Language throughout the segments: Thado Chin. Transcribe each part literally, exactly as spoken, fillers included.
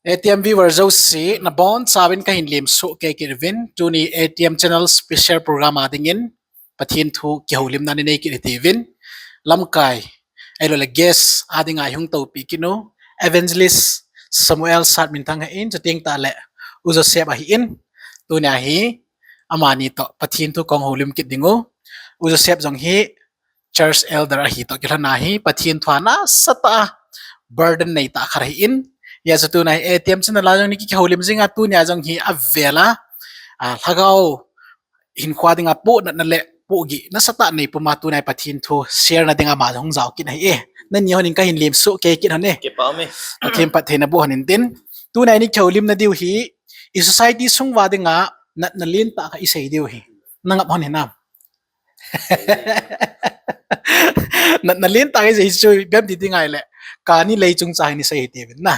A T M viewer jouse, nabonchauvin kahin lemsoh kei kit uvin, tuni A T M channel special program a dingin, Pathen thu kihoulimna nei kit hite uvin, lamkai, ahilouleh guest a dinga ihung toupi kit u, Evangelist Samuel Satminthang ahin, chuteng tahle, U Joseph ahin, tunia hi, amani toh, Pathen thu kahung houlim kit ding u, U Joseph jong hi, church elder ahi toh kilhon a hi, Pathen thu a nasatah a burden neitah khat ahin. Hijeh chun tuna hi A T M channel a jong nei kihoulim jing a, tunia jong hi avel a, a, lhagao hinkho dinga pohnatna le pohgih nasatah nei pum a, tuna hi Pathen thu share na dinga ama hung jao kit ahi e. Nangni hon in kahin lemsoh kei kit hon e. Pathen phattheina boh hon in tin. Tuna hi nei kihoulimna diu hi, i society sung uva dinga natna lentah khat isei diu hi. Nangap hon hinam? Natna lentah khat isei chu, ipi ham ti ding ahile, kani lei chungchang hi nei sei hite uvin na.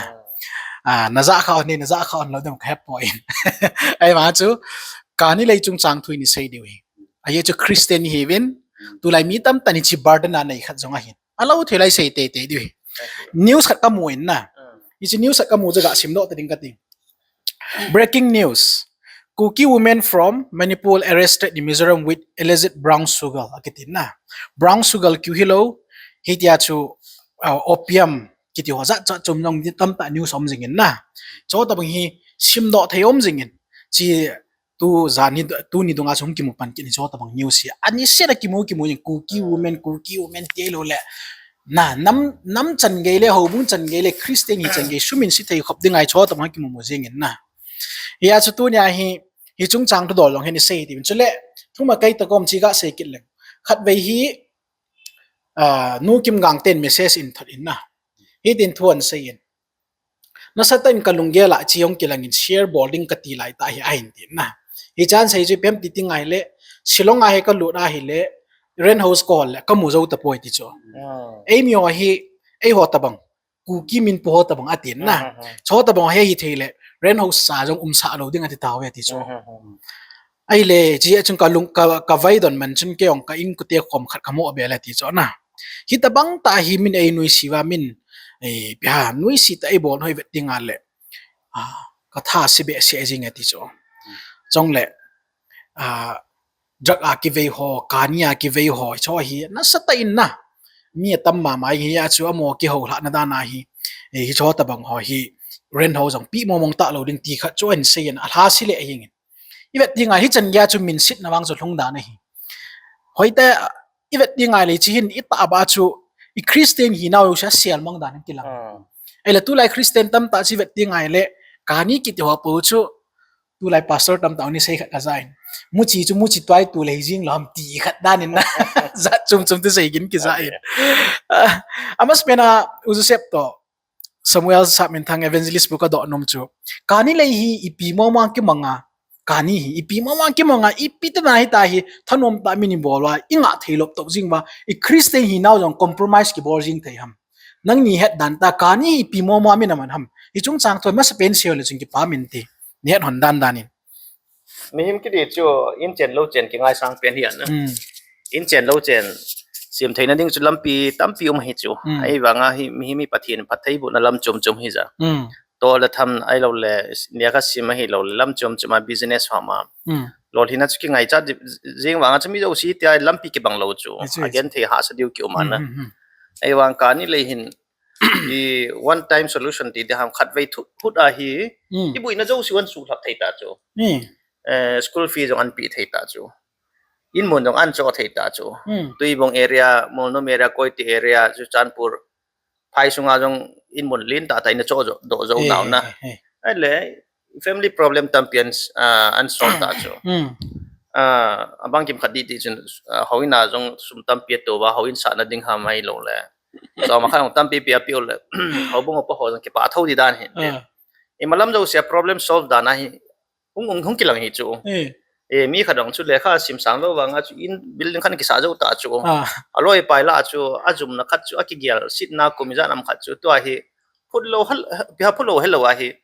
A, najah kha hon, najah kha hon lou dem kahepoi. Ahivang chu, kani lei chungchang thu hi nei sei diu hi. Ajeh chu Christian ihiuvin, tulai mi tamtah in hiche burden a nei khat jong ahin. Alou thei lai sei teitei diu hi. News khat kamu in na. Hiche news khat kamu chu gasimdoh ta ding kati. Breaking news. Kuki women from Manipur arrested in Mizoram with alleged brown sugar, akitin na. Brown sugar keu hilou, hitia chu, uh, opium kiti ho jat jat chom jong tamtah news um jing in na. Chutobang hi simdoh thei um jing in. Hiche tujan hi, tuni dunga chu hung kimu pan kit in chutobang news hi. Anisea kimu kimu jing, Kuki women, Kuki women ti louleh, na, nam, nam chan gei le, houbung chan gei le, Christian hi chan gei, sumin se thei khop ding ahi chutobang kimu mu jing in na. Hijeh chun tunia hi, hiche chungchang thudol jong hi nei sei ti uvin. Chule, thuma kei toh kom chu gasei kit leng. Khatvei hi, a, Nu Kimgang ten message ahin thot in na. Hitin thu ahin sei in. Nasatah in kalunggel a hiche hung kilang in share bol ding kati laitah ahi ahin tin na. Hiche ahin sei chu ipi ham ti ding ahile, Shillong a hi kalut ahile, rent house kahol le, kamu jou tapoi ti chu. Eimi ho hi, eiho tobang, Kuki min pu ho tobang atin na. Chutobang hi hithei le, rent house sa jong umsah lou ding ati tauve ti chu. Ahile, hiche a chun kalung, ka, kavaidon man chun kei jong ka inkote khom khat kamoh be le ti chu na. Hitobang tah hi min einuisat uva min, eh, ipi ham, nuisat tah eibol ho ivet ding ahile, a, katha se behseh jing e ti chu. Chule, a, drug a kivei ho, kani a kivei ho, hiche hi nasatah in na. Mi atam mama hijeh chun amaho kihoulhahna dan ahi, eh, hiche tobang ho hi rent house jong pe mong mong talou ding ti khat chu ahin sei in, alha se le ahing in. Ivet ding ahile hichan geiya chu minsetna vang chu lhung dan ahi. Hoitah, ivet ding ahile hiche hin itahbeh a chu i Christian hinau jouse selmang dan akilang. Ahile tulai Christian tamtah chu ivet ding ahile, kani kiti ho pou chu, tulai pastor tamtah in asei khat kajah in. Muchi chu muchi tuaitu le hijing lou ham ti khat dan in na. Jat chom chom thu sei gin kijah in. A, amasapena U Joseph toh Samuel Satminthang Evangelist bu kadoh nom chu, kani lei hi ipi mong mong kimang a, kani hi ipi mong mong kimang a, ipi tina hita hi, thanom tah min ibol uva, ingah thei lop tah jing uva, i Christian hinau jong compromise kibol jing thei ham? Nangni het dan tah, kani hi ipi mong mong a min aman ham? Hiche chungchang thu amasapen sei le chun kipah min ti. Nei het hon dan dan in. Mihem kiti chu inchen louchen kingaisang pen ahi na. Inchen louchen sem theina ding chu lampi tampi um ahi chu. Ahivanga hi mihem hi Pathen phattheibohna lam chom chom hija. Toh le tham ahilouleh, lekha sim ahilouleh, lam chom chom a business ho ma. Lolhinna chu kingaichat jing vanga chu mi jouse tia lampi kibang lou chu. Agenthei hahsa diu kium ana. Ahivang kani lei hin, i one time solution ti ding ham, khatvei thut a hi, iboina jouse ahin suhlhap thei ta chu. Eh, school fee jong ahin pe thei ta chu. Inmun jong ahin cho thei ta chu. Tuibong area, Molnom area, Koite area, Churachandpur, phai sunga jong inmun lentah tah in achoh doh jou nau na. Ahile, family problem tampi ahin, ah, ahin solve ta chu. Ah, abang kimkhat dih ti chun, ah, houin a jong sum tampi atoh uva, houin sahna ding ham ahilouleh, chom khat jong tampi pi apeh uleh, houbung upa ho jong kipah thou ding dan ahi. Imalam jousea problem solve dan ahi, hung, hung, hung kilang ahi chu. Eh, mi khat jong chu lekha sim sang lou vanga chu in building khat kisah jou ta chu. Aloi pai lah chu, ajumna khat chu, akigel setna kum ijat ham khat chu, tua hi, phut lou hel, ipi ham phut lou helou ahi.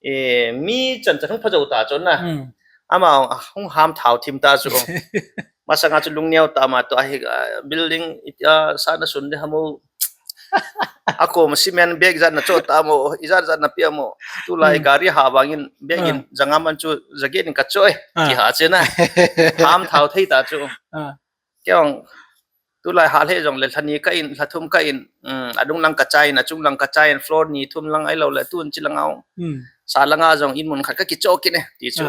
Eh, mi chan chan hung pha jou ta chu na. Ama hung ham thao thim ta chu. Masanga chu lungneo tah ama tua hi, ah, building, ah, sahna sun ding ham o. Ako ma cement bag jat na cho ta mo, ijat jat na pia mo. Tulai gari ha bangin bag in janga man chu jaget in ka choi. Ti ha che na. Ham thau thei ta chu. Kei ong tulai ha le jong le lhani ka in, lhathum ka in, adung lang ka chai na, chung lang ka chai in, floor ni thum lang ai lo le tun chi lang au. Sa langa jong in mun khat ka kicho kit ne. Ti chu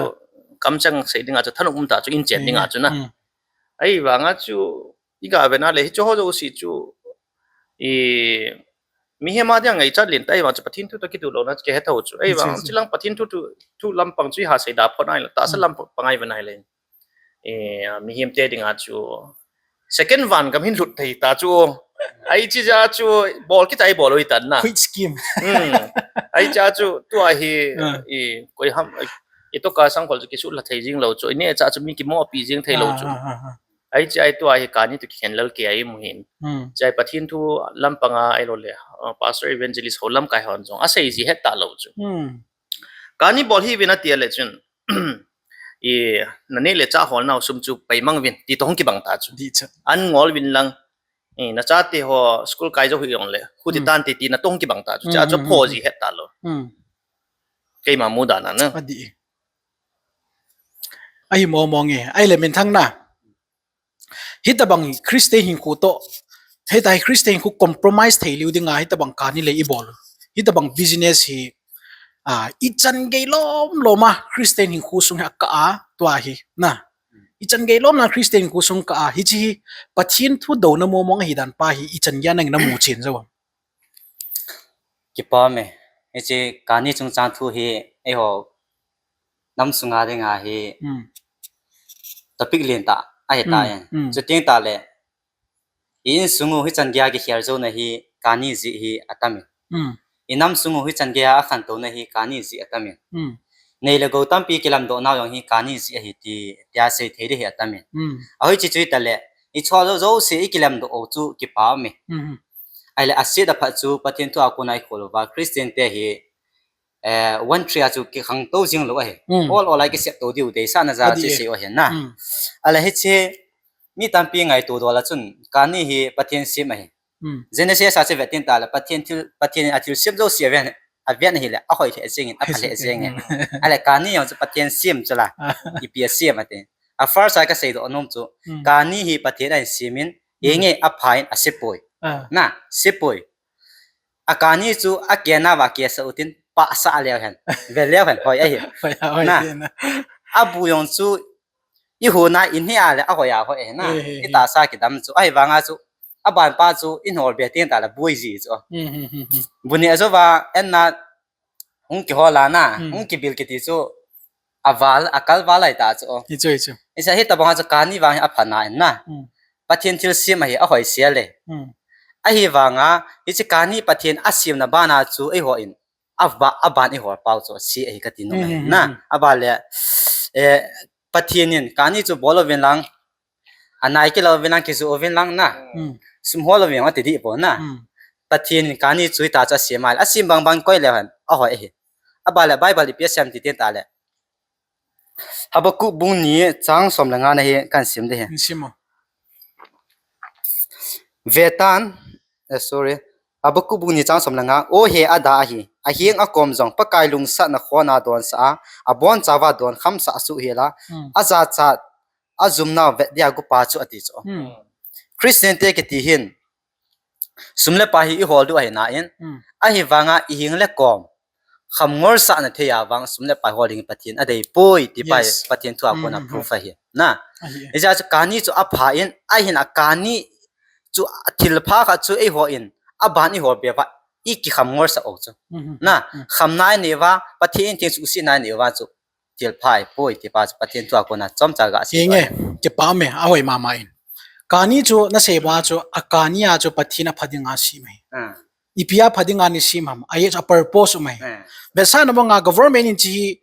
kamchang sei dinga chu thanop um ta chu in chen dinga chu na. Ahivanga chu, i ga vena le, hichu ho jouse chu, i, mihem a dinga ngaichat len ta, ahivang chu Pathen thu toh kitu louna chu kihe thou chu. Ahivang, chilang Pathen thu, thu, thu lampang chu i ha sei da phot nai le, tahsa lampang ai vena le. I, mihem te dinga chu, second van gam hin lut thei ta chu. Ai chi ja chu, bol kitai bol oi tan na. Quit scheme. Ai cha chu, tua hi, i, koi ham, i toh ka sang khol chu kisu la thei jing lo chu. I ne cha chu mi kimopi jing thei lo chu. Ai chi ai tua hi kani toh kikhen lal ke ai mu hin. Chi ai Pathen thu lampanga ai lo le, pastor evangelist ho lamkai hon jong asei ji het ta lo chu. Kani bol hi vin ati le chun. I, na ne le cha hol nau sum chu pei mang vin ti toh hung kibang ta chu. An ngol vin lang. I, na chate ho school kai jo hi jong le. Hu ti tan ti ti na toh hung kibang ta chu. Cha chu pho ji het ta lo. Keima muda na na. Ahi mo mo nge. Ai le min thang na. Hitabang Christian hinkho toh, hitabang Christian hinkho compromise thei liu dinga, hitabang kani le i bol. Hitabang business hi, a, i chan gei lom lom a Christian hinkho sung hi a ka a, tua hi, na. I chan gei lom na Christian hinkho sung ka a, hichi hi Pathen thu douna mo mong hi dan pa hi i chan gei a nang na mu chen jo. Kipa me, hichi kani chungchang thu hi, eiho nam sunga dinga hi topic len ta ahi ta e. Chuting ta le, i insung u hichan gei a kikhel jou na hi kani jeh hi atam e. I nam sung u hichan gei a akhantou na hi kani jeh atam e. Nei le gou tampi kilamdoh nau jong hi kani jeh ahi ti, tia sei thei di hi atam e. Ahi chi chu i ta le, i chol jou jouse i kilamdoh u chu kipa me. Ahile aset aphat chu Pathen thu a kona i khol uva Christian te hi eh, one tree a chu kikhang to jing lo ahi. Ol ol a kisep to diu deisahna ja chi sei u ahi na. Ahile hichi mi tampi ngaito dol a chun kani hi Pathen sem ahi. Genesis a chu vetin ta le Pathen thil, Pathen in athil sem jouse aven, aven ahile ahoi lheh jeng in, apha lheh jeng in. Ahile kani jong chu Pathen sem chu la. Ipi asem ati. A first a kasei doh nom chu kani hi Pathen ahin sem in, enge apha in asepoi. Na, sepoi. A kani chu akena uva kesah utin, pahsah leu hen, ve leu hen, hoi ahi. Na, abu jong chu i hona i neh a le ahoi a hoi ahi na. I tahsa kidam chu, ahivanga chu, aban pa chu i nol be teng ta le boi ji chu. Bu neh jouva, en na, hung kihol a na, hung kibil kiti chu, aval, akal val lai ta chu. Hichu, hichu. Isa hitabanga chu kani vang hi apha na in na. Pathen thilsem ahi, ahoi sel e. Ahivanga, hichi kani Pathen asemna bana chu eiho in, aba, aban ihol pau chu ase ahi kati nom ahi na. Aban le, eh, Pathen in kani chu bol uvin lang, anai kila uvin lang, kijoh uvin lang na. Sum hol uvin lang ati dih pon na. Pathen in kani chu hita chu asem a le, asem bang bang koi leu hen, ahoi ahi. Aban le Bible ipi asei em ti teng ta le, Habakkuk bung ni chang som le nga na hi kan sim ding ahi. Vetan, eh, sorry. Habakkuk bung ni chang som le nga. O he ada ahi, aheng akom jong, Pakai lungsatna khon a donsah a, abonchauva don khamsah suh hel a, ajachat, ajumna vet dia gupa chu ati chu. Christian te kiti hin, sum le pai hi ihol diu ahi na in, ahivanga iheng le kom, kham ngolsahna thei a vang sum le pai hol ding Pathen adeipoi, ti pa hi Pathen thu a kona proof ahi. Na, hijeh chun kani chu apha in, ahin a kani chu thilpha khat chu eiho in, aban ihol be uva, ikikham ngolsah u chu. Na, khamna inei uva, Pathen theng chu usihna inei uva chu, thilpha ahipoi, ti pa chu Pathen thu a kona chomcha gasei. Kipa me, ahoi mama in. Kani chu nasei banga chu, akani a chu Pathen apha dinga asem ahi. Ipi a pha dinga asem ham, ahi chu a purpose um ahi. Vetsahna banga government in hichi hi,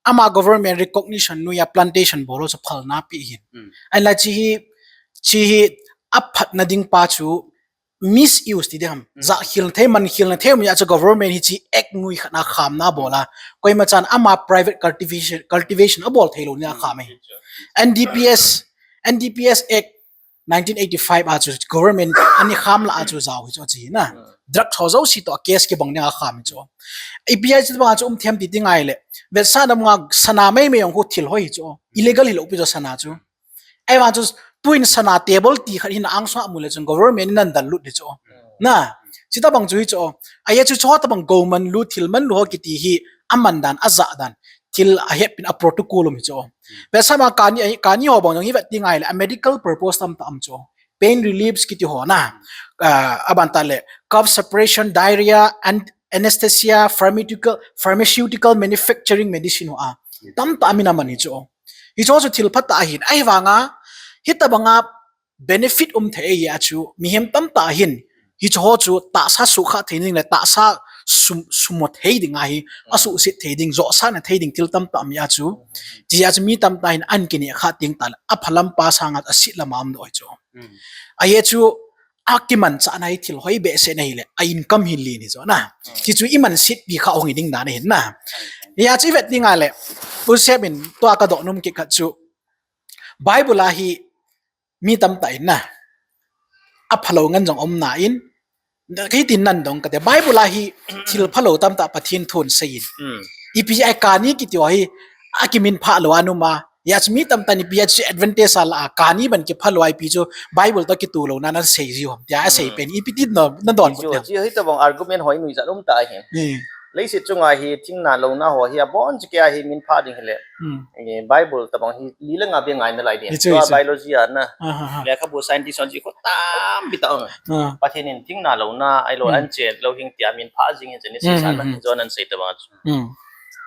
ama government recognition noiya plantation bol u chu phalna pe hin. Ahinla hichi hi, hichi hi aphatna ding pa chu, misuse ti ding ham. Jakhel thei, mankhel thei, um, ahi chu government hichi act noi khat na khamna bol a. Koima chan ama private cultivation, cultivation abol thei lou nia kham ahi. N D P S, N D P S Act nineteen eighty-five a chu government ani kham la a chu jao hi chu chi na. Drug tho jo si to case kibang ding a kham hi chu. A P I chu bang a chu um them ti ti ngai le. Vetsahna nga sana mai mai ong khu thil hoi hi chu. Illegal hi lo pi jo sana chu. Ai vang chu tuin sana table ti khat hin angsung a mu le chun government in nan dal lut hi chu. Na, chita bang chu hi chu. Ai chu chu ta bang government lu thil man lu ho kiti hi aman dan a ja dan. Thil a het pin a protocol um hi chu. Vetsahna kani, kani ho bang jong hi vet ti ngai le a medical purpose tam tam chu. Pain reliefs kiti ho na. Ah, aban ta le cough suppression, diarrhea, and anesthesia, pharmaceutical, pharmaceutical manufacturing medicine ho a. Tam ta min aman hi chu. Hi chu chu thil phat ta hin. Ai vanga, hi ta banga benefit um thei a chu. Mihem tam ta hin. Hi chu chu tahsa sukha thei ding le tahsa sum, sumo thei ding a hi. A susit thei ding, jo sa na thei ding thil tam ta mi a chu. Ti a chu mi tam ta hin an kini kha ting ta le. A phalam pa sanga a sit lama um do chu. A ye chu a kiman cha na hi thil hoi behseh na hi le. A income hi li ni chu na. Ti chu i man sit pi kha ong ding dan hin na. Ya chu i vet ding a le. U Sep in tua ka do num ki khat chu. Bible a hi mi tam ta in na. A phalo ngan jong om na in. Kei tin nan dong ka te. Bible a hi thil phalo tam ta Pathen thun sei in. I pi ai kani kiti ho hi a kimin pha lo a numa. Ya chu mi tam ta ni pi a chu advantage a la a kani ban ki phalo ai pi chu Bible to ki tu lo na na sei ji hom. Tia a sei pen i pi tin no na don. Chu, chu hi ta bang argument hoi nui ja lum ta hi. Leiset chunga hi thingna lona ho hi a bon chu kia hi min pha ding hi le. Eh, Bible ta bang hi li le nga be ngai na lai ding. Tua biology a na. Lekhabu scientist on ji ko tam pi ta ong. Pathen in thingna lona ai lo an che lo hing tia min pha jing hi Genesis a na John an sei ta bang chu.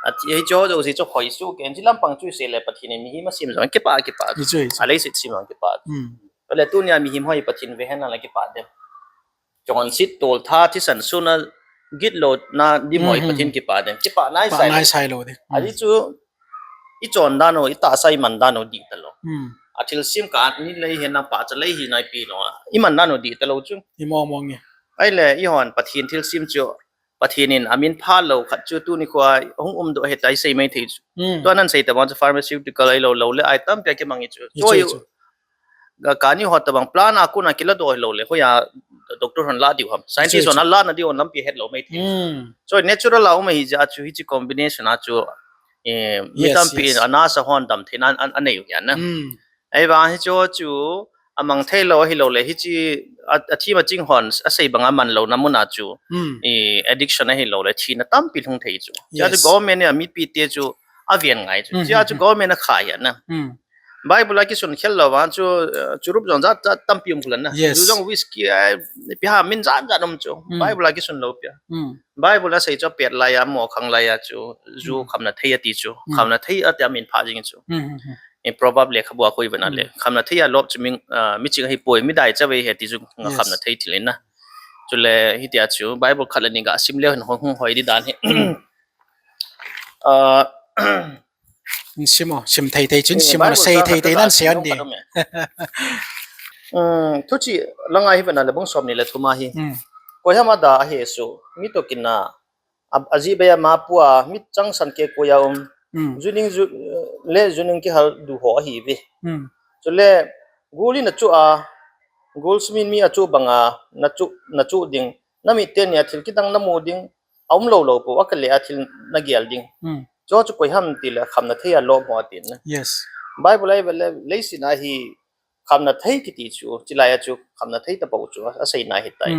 A ti hi cho jo si cho khoi su ken ji lam pang chu se le Pathen in mi hi ma sim jong ki pa ki pa. A leiset sim jong ki pa. Pale tunia mi him hoi Pathen ve hen la ki pa de. Chonset toltha thisan suna gitlo na dim hoi Pathen kipa den. Kipa nai sai lo. Nai sai lo de. Aji chu i chon dan u, i tahsa i man dan u di ta lo. A thilsim ka ni lei hen na pa cha lei hi nai pi lo. I man dan u di ta lo chu. I mo mo nge. Ai le i hon Pathen thilsim chu. Pathen in amin pha lo khat chu tuni kho a hung um do he tai sei mai thei chu. Tua nan sei ta bang chu pharmaceutical ai lo lo le ai tam pia ki mang i chu. Choi. Ga kani ho ta bang plan a kuna kila do lo le hoya doctor hon la diu ham. Scientist hon la na diu lampi het lo mai thei. So natural a um hi ja chu hi chi combination a chu, eh, mi tampi in ana sa hon dam thei nan an, an nei u ya na. Ai vang hi chu chu amang thei lo hi lo le hi chi a, a thi ma ching hon a sei bang a man lo na mun a chu. I addiction a hi lo le thina tampi lhung thei chu. Cha chu government a mi pi te chu a vian ngai chu. Cha chu government a kha ya na. Bible a kisun khel lo vang chu, eh, churup jong jat jat tampi um khulan na. Yes. Ju jong whisky, eh, pi ha min jat jat um chu. Bible a kisun lo pia. Bible a sei chu pet lai a mo khang lai a chu. Ju khamna thei a ti chu. Khamna thei a ti a min pha jing chu. Eh, proverb le khabu a khui vana le. Khamna thei a lop chu min, ah, mi ching hi poi mi dai cha ve he ti chu nga khamna thei thil in na. Chu le hi ti a chu Bible khat le ni ga sim le hon hung hoi di dan hi. Ah, Sim o, sim thei thei chun sim o, sei thei thei nan sei an di. Um, thu chi langa hi vena le bung som ni le thuma hi. Koi hama da a he su, mi to kin na, a, a ji be a ma pu a, mi chang san ke koi a um. Juning ju, le juning ki hal du ho a hi ve. Chu le, guli na chu a, gul smin mi a chu banga, na chu, na chu ding, na mi te ni a thil ki dang na mu ding, a um lo lo po, a ka le a thil na gial ding. Cho chu koi ham ti le khamna thei a lop mo a tin. Yes. Bible ai le leisin a hi khamna thei kiti chu, chilai a chu khamna thei ta po chu, a sei na hi tai.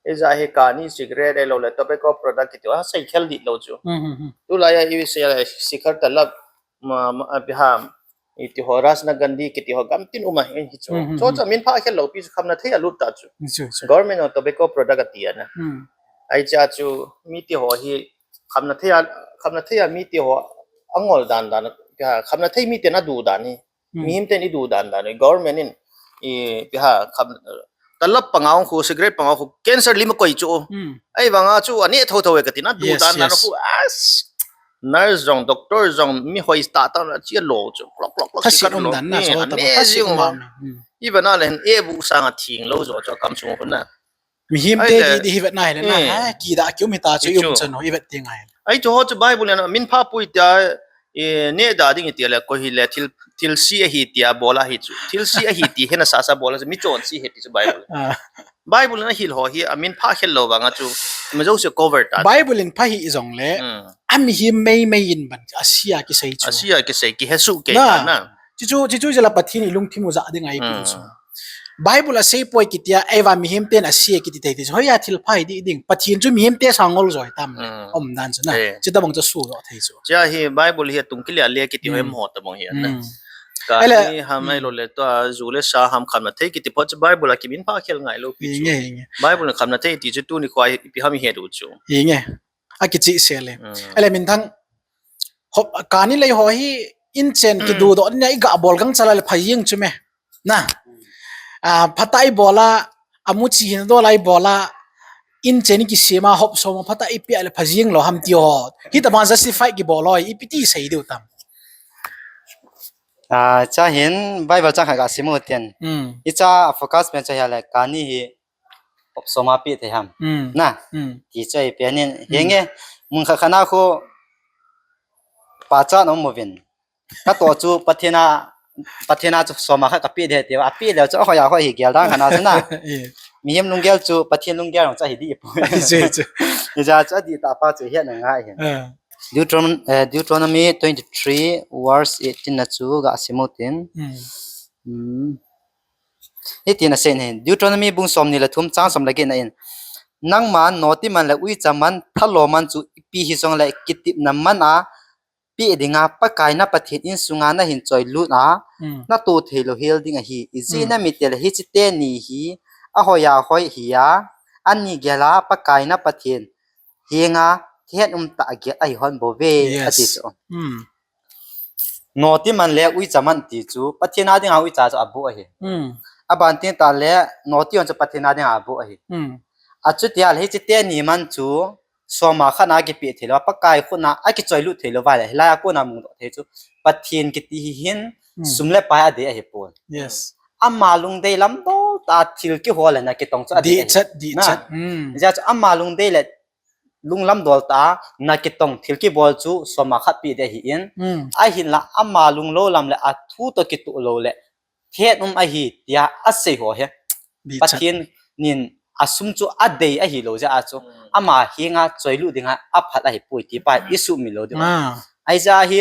E ja hi kani cigarette ai lo le tobacco product kiti a sei khel di lo chu. Tu lai a i sei a sikhar ta lap ma, ma, a, pi ham, i ti ho Rasna Gandhi kiti ho gam tin uma hi chu. Cho cha min pha khel lo pi chu khamna thei a lut ta chu. Government of tobacco product a ti a na. Ai cha chu mi ti ho hi khamna thei a, khamna thei a mi ti ho angol dan dan, pi ha, khamna thei mi te na du dan hi. Mihim ten i du dan dan, government in, i, pi ha, kham, talap panga ong khu, cigarette panga ong khu, cancer lima koi chu. Ai vanga chu, ani tho tho e ka ti na, du dan dan khu, as, nurse jong, doctor jong, mi hoi ta ta na, chi lo chu, klok, klok, klok, chi kan lo. Dan na, so ta ani ta si jing ma. I vana len, e bu sanga thing lo jo chu, kam chung khu na. Mihim te di, di hi vet nai le na, ha, ki da ki um hi ta chu, i um chan ho, i vet ti ngai. Ai chu ho chu Bible na, min pha pui ta, I, neh da ding iti le, koi hile, thil, thilse ahi tia bol ahi chu. Thilse ahi ti hena sasa bol ahi chu, mi chonse ahi ti chu Bible. Ah. Bible in ahil ho hi, amin pha khel lou vanga chu, mi jouse cover ta. Bible in pha hih jongle, Hmm. ami hi mei mei in ban, ase a kisei chu. Ase a kisei, kihe suh kei Na. ta na. Chuchu, chuchu jeh a Pathen in ilungthim u ja ding ahi pi Hmm. chu. Bible asei poi kitia, eiva mihem ten ase kiti thei thei chu. Hoiya thil pha hi ding ding. Pathen chu mihem te sang ngol jo ahi tam le. Hmm. Umdan chu na. Eh. Chutabang chu suh jo thei chu. Chia hi Bible hi tung kilia le kiti Hmm. hoi mo tabang hi na. Hmm. Ka Ele, ni ham hmm. ahilou le tua ju le sa ham khamna thei kiti pho chu Bible a kimin pha khel ngai lou pi chu. Nge, nge. Bible khamna thei ti chu tuni khoi ipi ham hi du chu. Nge. Akichih sel e. Hmm. Ele minthang, hop, kani lei ho hi inchen Hmm. kidudoh ni a i ga bol gang chala le pha jeng chu me. Na. Ah, phatah a i bol a, amu chi hin dol a i bol a, inchen kisem a hop som a phatah a i pia le pha jeng lou ham ti ho. Hitabang justify kibol ho, ipi ti sei diu tam. Ah, cha hin Bible chang khat ga sim u tin. Hmm. Hicha focus pen cha hia le kani hi hop som a pe thei ham. Hmm. Na. Hmm. Ti chu ahi pen in. Hmm. Henge, mun khat khat na khu pachat um uvin. Ka toh chu Pathen a, Pathen a chu som a khat ka pe de tia, a pe le chu ahoiya hoi hi gel dan khat na chu na. Eh. Mihem lunggel chu Pathen lunggel jong chu ahi dih poi. Chu, chu. Hijeh a chu adih tah pa chu hetna ngai hin. Ah. Deuteron-, eh, Deuteronomy twenty-three verse eighteen na chu ga sim u tin. Hmm. Hmm. Hitin asei in ahi. Deuteronomy bung somni le thum chang som le get na in. Nangma noti man le uicha man, thalo man chu ipi hijongle kitepna man a pe dinga Pakai na Pathen insunga nahin choilut a, Hmm. natoh thei lou hel ding ahi. Ijeh Hmm. inem itile hiche teni hi ahoiya hoi hi a, ani gel a Pakai na Pathen henga thet um tah a gel ahi hon bou ve, Yes. ati chu. Hmm. Noti man le uicha man ti chu, Pathen a dinga uicha chu aboh ahi. Hmm. Aban tin tah le, noti hon chu Pathen a dinga aboh ahi. Hmm. Achuti a le hiche teni man chu, som a khat na kipe thei lou, Pakai khut na akichoilut thei lou va le, hilai a kona mudoh thei chu, Pathen kiti hi hin, Hmm. sum le pai adei ahi pon. Yes. Ama lungdei lamdol tah a thil kihol le na kitong chu adei ahi. Dihchat, dihchat. Na. Hmm. Hijeh chu ama lungdei le lunglam dol tah a, na kitong thil kibol chu som a khat pe ding ahi in. Hmm. Ahinla ama lunglou lam le athu toh kitoh lou le, thet um ahi tia asei ho hi. Dihchat. Pathen in asum chu adei ahilou jeh a chu. Hmm. Ama henga choilut dinga aphat ahi poi ti pa i sumil lou ding. Ah. Ahijeh a hi,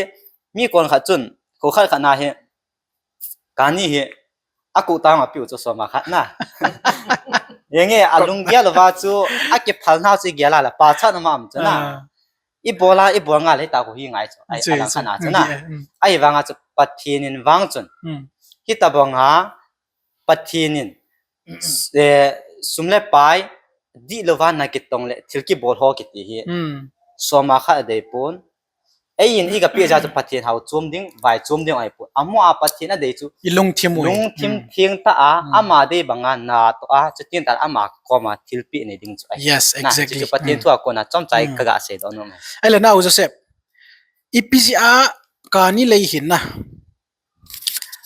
mi kon khat chun, kho khat khat na hi, kani hi, akhu tang a piu chu som a khat na. Henge, alunggel uva chu, akiphal na chu i gel a la, pachat na ma um chu na. Ah. I bol a, i bol nga le ta khu hi ngai chu. Ai, Chu, alang chu, khat na chu chu, na. Dih, eh, mm. Ahivanga chu Pathen in vang chun. Mm. Hitabang a Pathen in, eh, sum le pai, dih lou va na kitong le, thil kibol ho kiti hi. Mm. Som a khat adei pon. Eiin i ga pe jeh chu Pathen hao chom ding, vai chom ding ahi pon. Amaho a Pathen adei chu. I lungthim u. Lungthim Mm. theng tah a, Mm. ama dei banga natoh a, chutin tah a ama koma thilpeh nei ding chu ahi. Yes, Na, exactly. chu chu Pathen Mm. thu a kona chomcha i Mm. ka ga sei doh nom e. Ahile na u Joseph. Ipi jeh a kani lei hin na.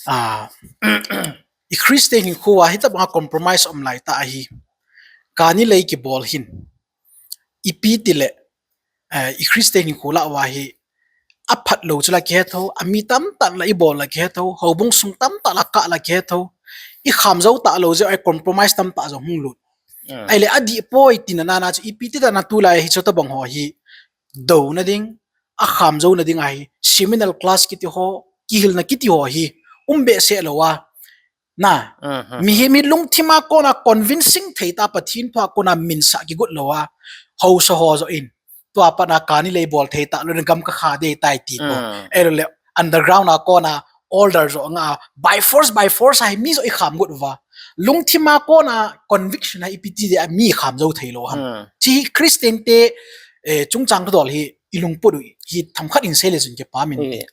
Ah, i Christian hinkho a hitabang a compromise um lai tah ahi. Kani lei kibol hin. Ipi tile, eh, i Christian hinkho lah uva hi aphat lou chu la kihe thou, ami tamtah la i bol la kihe thou, houbung sung tamtah la kah la kihe thou, i kham jou talou jeh a compromise tamtah jong hung lut. Mm. Ahile adih poi tina na na chu ipi ti tah na tulai hi chutabang ho hi douna ding, akham jouna ding ahi, seminal class kiti ho, kihilna kiti ho hi, um behseh lou a, Na, Mhm. mihem hi lungthim a kona convincing thei tah a Pathen thu a kona minsah kigot lou a, haosa ho joh in. Tua pat a kani lei bol thei talou in gam ka kha ding tai ti po. Mm. Ahilou le underground a kona order joh nga a, by force, by force a hi mi joh i kham got uva. Lungthim a kona conviction a ipi ti ding a mi kham jou thei lou ham. Mm. Hiche hi Christian te, eh, chungchang ka dol hi i lungput u hi themkhat in sei le chun kipa min. Eh,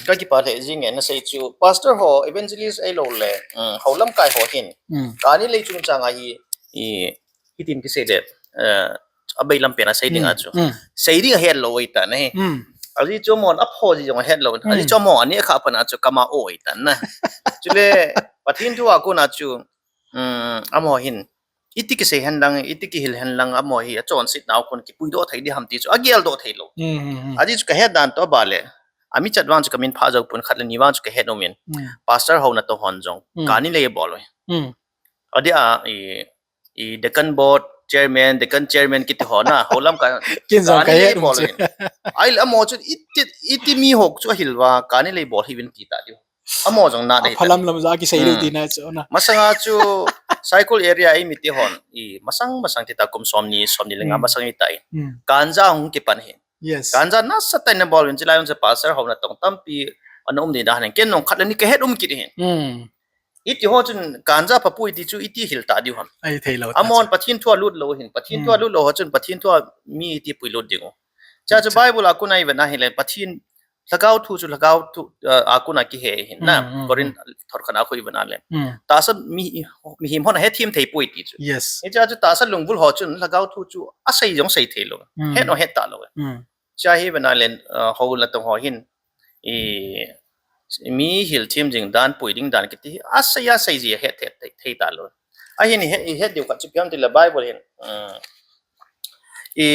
ka kipa lheh jing e na sei chu. Pastor ho, evangelist ahilou le, mm, hou lamkai ho hin. Mm. Kani lei chungchang a hi, i, hitin kisei le, eh, abailam pen a sei ding a Mm, chu. mm. Sei ding a het lou ahi tan ahi. Mm. Ajeh chu amahon aphoh ji jong a het lou. Ajeh Mm. chu amahon ani kha pan a chu kama o ahi tan na. Chule, Pathen thu a kona chu, um, amaho hin, iti kisei hen lang, iti kihil hen lang, amaho hi achonset nau kon kipuidoh thei ding ham ti chu, ageldoh thei lou. Mm, mm, mm. Ajeh chu ka het dan toh abale. Ami chat vang chu kamin pha jou pon, khat le ni vang chu kahet um in. Hmm. Pastor ho natong hon jong. Hmm. Kani lei bol uvin. Hmm. Adia, i, i deacon board chairman, deacon chairman kiti ho na, holam ka, ken jong kani lei bol uvin. Ahile amaho chu iti, iti mi ho chu ahil uva, kani lei bol hih uvin ti ta diu. Amaho jong na dei. Aphalam lam ja kisei dei ti na chu na. Masanga chu Saikul area a eimi te hon, i masang, masang ti ta kum som ni, som ni le nga masang i ta in. Hmm. Ganja hung kipan hi. Yes. Ganja nasatah in abol uvin, chulai hung chu pastor ho natong tampi ana um ding dan hin. Ken jong khat le ni kahet um kit hin. Hmm. Iti ho chun ganja pha poi ti chu iti hil ta diu ham. Ahi thei lou ta. Amahon Pathen thu alut lou hin. Pathen thu alut lou ho chun Pathen thu a mi iti puilut ding u. Chua chu Bible a kon a i vet na hile Pathen Lhagao thu chu Lhagao thu, uh, a kon a kihe hin na. Hmm, hmm, Corinth thot khat a khu i vet na le. Hmm. Tahsa mi, mihem hon ahethem thei poi ti chu. Yes. Hichea chu tahsa lungvul ho chun Lhagao thu chu asei jong sei thei lou. Hmm. Het jong het ta lou. Hmm. Chua hi vet na le, uh, ho natong ho hin, i, mi hilthem jing dan, pui ding dan kiti hi asei, asei ji het, het, het thei ta lou. Ahin i het, i het diu khat chu ipi ham tile Bible hin, uh, i,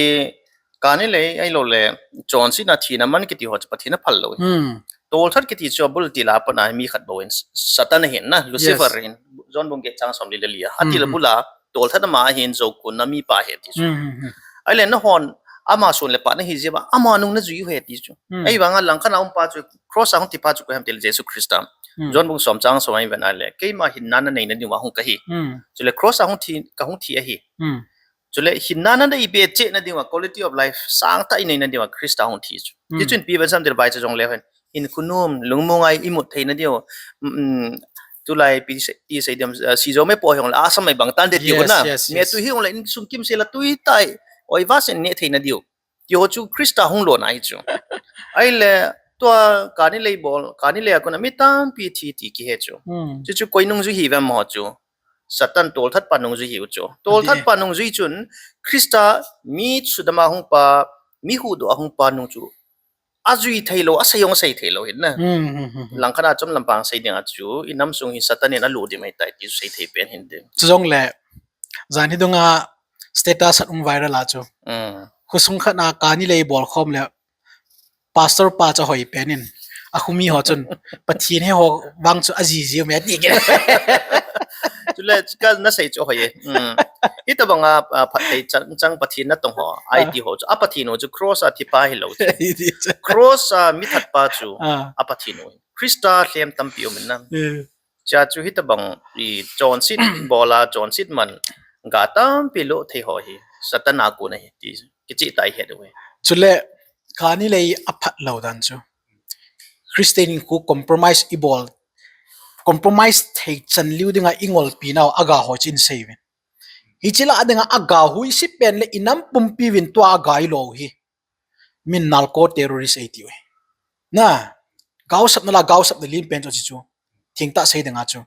kani lei ahilou le, chonsetna thina man kiti ho chu Pathen aphal lou. Hmm. Tolthat kiti chu abul til a pat a mi khat bou hin, Satan ahin na, Lucifer hin, John bung get chang som li le li a. Hmm. Atil abul a, tolthat ama ahin, jou kon a mipa ahi ti chu. Hmm, hmm, hmm. Ahile nahon, ama sun le pah nahi jeh uva, ama nung najui u ahi ti chu. Hmm. Ahivanga langkhat a um pa chu, cross a hung thi pa chu koi ham tile Jesu Christa. Hmm. John bung som chang som a i vet na le, keima hinna nanei na diuva hung kahi. Hmm. Chule cross a hung thi, kahung thi ahi. Hmm. Chule hinna nanei be cheh na diuva, quality of life sangtah i nei na diuva Christa hung thi chu. Hmm. Ti chun ipi ven sam tile Bible chu jong le hen. Hinkho nom, lungmong a i mut thei na diu. Mm, tulai ipi sei, ti sei diam, uh, si jo me po hong le, asam mai bang tan de diu na. Yes, yes, yes. Me tu hi hong le insung kimsel a tui tai. Oi va sen ne thei na diu. Ti ho chu Christa hung lona hi chu. Ahile tua kani lei bol, kani lei a kon a mi tampi thi ti kihe chu. Hmm. Chu chu koi nungjui hi vem ho chu. Satan tolthat pa nungjui hi u chu. Tolthat pa nungjui chun Christa mi sudam a hung pa, mi huhdoh a hung pa nung chu ajui thei lou, asei jong asei thei lou hin na. Hmm, hmm, hmm, hmm. Langkhat a chom lampang sei ding a chu, i nam sung hi Satan in alu dim ahi tai ti chu sei thei pen hin ding. Chu jong le, jan hi dung a status a um viral a chu. Hmm. Khosung khat a kani lei bol khom le, pastor pa chu ahoi pen in. Akhomi ho chun, Pathen he ho vang chu aji ji u me ti ke. Chule, ka na sei chu ahoi e. Hmm. Hitabang a, a, phatthei chang, chang Pathen natong ho, a, i ti ho chu, a Pathen u chu cross a thi pa hi lou chu. Cross a mi that pa chu, ah, a Pathen u. Christa lhem tampi um in na. Eh. Chua chu hitabang i chonset bol a, chonset man ga tampi lo thei ho hi Satan a kon ahi ti kicheh tah i het u hi. Chule, kani lei a phat lou dan chu. Christian khu compromise i bol, compromise thei chan liu ding a i ngolpi nau a ga ho chu in sei uvin. Hiche lah a ding a, a ga hui si pen le i nam pumpi uvin tua a ga i lo u hi. Min narco terrorist ei ti u hi. Na, gaosap na la, gaosap na lim pen chu chu. Thengtah sei ding a chu.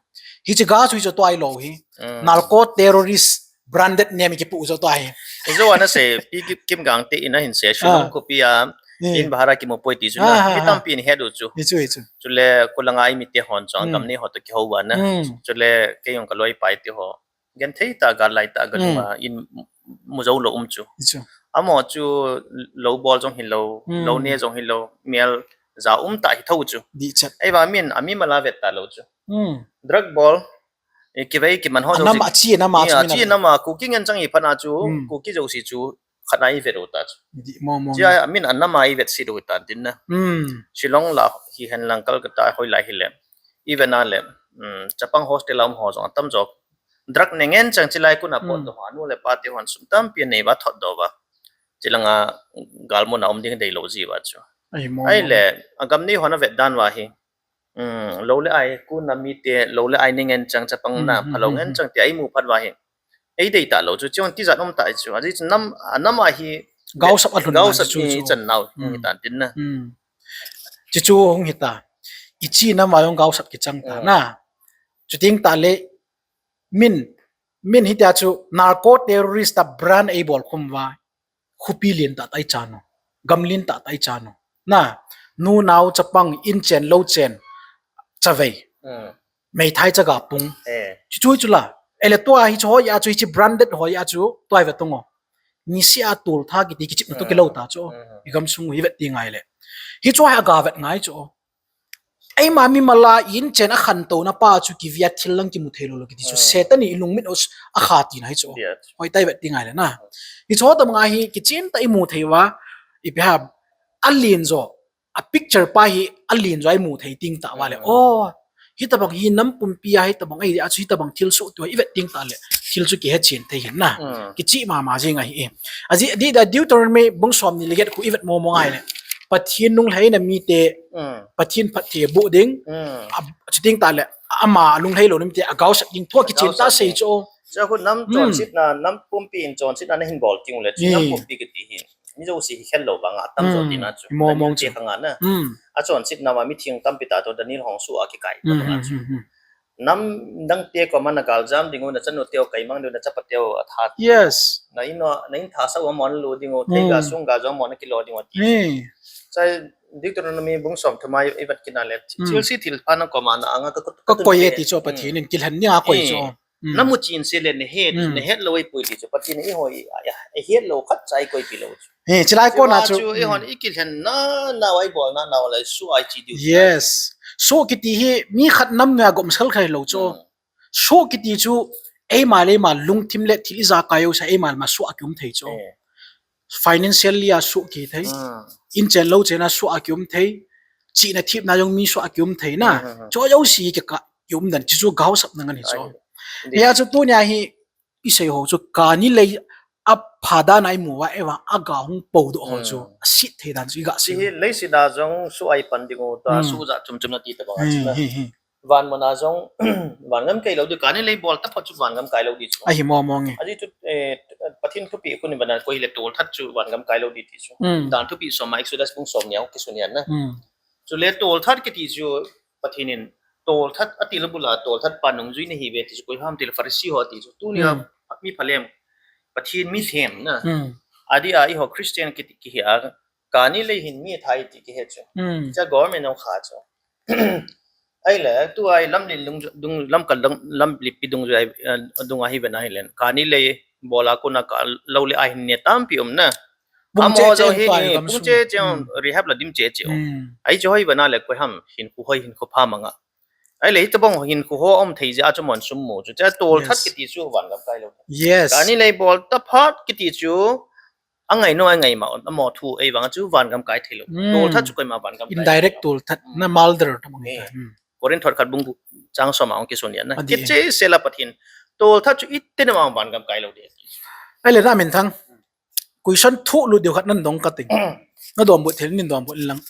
Hiche ga chu chu tua i lo u hi. Mm. Narco terrorist branded name kipu u chu tua hi. Hijo ana sei, Pi Kim, Kim Gangte in ahin sei, Shillong, ah, khopi a, hmm, in bahar a kimu poi ti chu na. Ah, ah, mi tampi in het u chu. Hichu, hichu. Chule, kholanga i mite hon chu, hmm, gam nei ho toh kihou uva na. Hmm. Chule, kei jong ka loi pai ti ho. Genthei tah, gal lai tah, ka, hmm, nung a in mu jou lou um chu. Chu. Amaho chu lou bol jong hilou, hmm, lou ne jong hilou, mel ja um tah hi tho chu. Dih chat. Ahivang min, a mimal a vet ta lou chu. Hmm. Drug bol, i kivei kiman ho jouse. Anam a chi, anam a, i, chu a min chi a. Anam a, Kuki ngen chang i phat a chu, hmm, Kuki jouse chu, khat a i vet u ta chu. Dih mong mong. Chia, a min anam a i vet sit u tan tin na. Hmm. Shillong la, hihen lang Kolkata hoi lai hile. I vet na le, hmm, chapang hostel a um ho jong atam jo. Drug ne ngen chang chilai kon a pot, hmm, doh a nu le pa te hon sum tampi anei uva thot doh uva. Chilanga galmun a um ding dei lou ji uva chu. Ahi mo. Ahile, a gam nei hon a vet dan uva hi. Hmm, lou le ai, kon a mite, lou le ai ne ngen chang chapang na, hmm, phalou, hmm, ngen chang ti a i mu phat uva hi. Ei dei ta lou chu, chun tijat um ta chu. Ajeh chu nam, a nam a hi gaosap a lhun gaosap chu, i chu chan nau, hmm, hi tan tin na. Hmm. Chu chu hung hi ta. I chi nam a jong gaosap kichang ta, hmm, na. Chuteng tah le, min, min hitia chu narco terrorist a brand ei bol khum uva, khopi lien tah tah i chan u, gam lien tah tah i chan u. Na, nu nao chapang, in chen lou chen, chavei. Hmm. Meithai chaga pung. Eh. Chu chu chu la. Ele tua hi chu hoi a chu, hiche branded hoi a chu, tua i vet u ngo. Nisea tolthat kiti kichepna toh kilou ta chu. Hmm. I gam sung u hi vet ti ngai le. Hichu hi aga vet ngai chu. Eima mimal a inchen a khantouna pa chu kivia thil lang kimu thei lou lou kiti chu. Satan in ilungmit u akha tina hi chu. Hoi tai vet ti ngai le na. Hichu tobang a hi kichen tah imu thei uva. Ipi ham, alen jo. A picture pa hi alen jo imu thei ting tah uva le. O, hitobang hi nam pumpi a hitobang ahi a chu hitobang thil soh tua ivet ting tah le. Thil chu kihe chen thei hin na. Kichih mama jing ahi e. Ajeh, adih a Deuteronomy bung somni le get khu ivet mo mo ngai le. Pathen lunglhaina mite, Pathen phatthei boh ding. A, chuting tah le, ama lunglhai louna mite agaosap ding thu akichen tah sei chu. Chu khu nam chonsetna, nam pumpi in chonsetna nahin bol ting le, chu nam pumpi kiti hi mi jouse hi khel lou vang a tam jo tina chu. Mo mo chu. Khang a na. A chonsetna ma mitheng tampi tah toh Daniel hung soh a kikai. Nam dangte koma na galjam ding u, na chanu teu kaimang ding u, na chapa teu atha. Yes. Na in, na in thasa u amon lo ding u, theiga sungga jong amon kilo ding u ti. Chai Deuteronomy bung somthum a ivet kit na le. Chelsea thilpha na koma na anga ka, ka, ka koi e ti chu Pathen in kilhen ni a koi chu. Namu chen se le nahet, nahet lou ahipoi ti chu. Pathen in eiho i, a, a, ahet lou khat cha ikoi pi lou chu. He, chilai kona chu. Chu eihon ikilhen na, na ibolna, na lai soh a ichi diu. Yes. Soh kiti hi mi khat nam na gom sel khai lou chu. Soh kiti chu eima le eima lungthim le thil ijakai u sa eima le ma soh a kium thei chu. Financially a soh kithei. Inchen louchen a soh a kium thei. Chihna thepna jong mi soh a kium thei na. Chu jouse kikah kium dan chu gaosapna ngan hi chu. Hia chu tunia hi isei ho chu kani lei apha dan a imu uva, eiva aga hung podoh ho chu aset thei dan chu iga sei. Hi leiset a jong soh a ipan ding u ta, soh jat chom chom na ti tabang a chu na. Van mun a jong, van gam kai lou di, kani lei bol taphot chu van gam kai lou di chu. Ahi mo mo nge. Ajeh chu, eh, Pathen thupeh khu ni bana koi hile tolthat chu van gam kai lou di ti chu. Dan thupeh som a Exodus bung somni a kisun ahi na. Chule tolthat kiti chu Pathen in tolthat ati lou bula tolthat pa nungjui nahi ve ti chu koi ham ti le Pharisee ho ti chu. Tunia mi phalem Pathen mi them na. Adih a eiho Christian kiti kihi a kani lei hin mi thai ti kihe chu. Cha government ong kha chu. Ahile, tua i lamlen lung, dung, lamkal dung, lamlipi dungjui, eh, dung ahi ve na hile. Kani lei bol a kona ka lou le ahin ne tampi um na. Pung che che hi, pung che che, rehab la dim che che. Ahi chu hoi ve na le koi ham hinkho hoi hinkho pha manga. Ahile, hitobang hinkho ho um thei jeh a chu amon sum mu chu. Cha tolthat kiti chu van gam kai lou. Yes. Kani lei bol taphot kiti chu Angai no, angai ma, amo thu ei vang chu van gam kai thei lou. Tolthat chu koima van gam kai. Indirect tolthat, na murder ta mang. Korinth thot khat bung gup chang som a hung kisun ahi na. Kiche sela Pathen. Tolthat chu iti na mang van gam kai lou de. Ahile na min thang. Question thu lut diu khat nan dong ka ting. Na dom but thil nin dom but lang.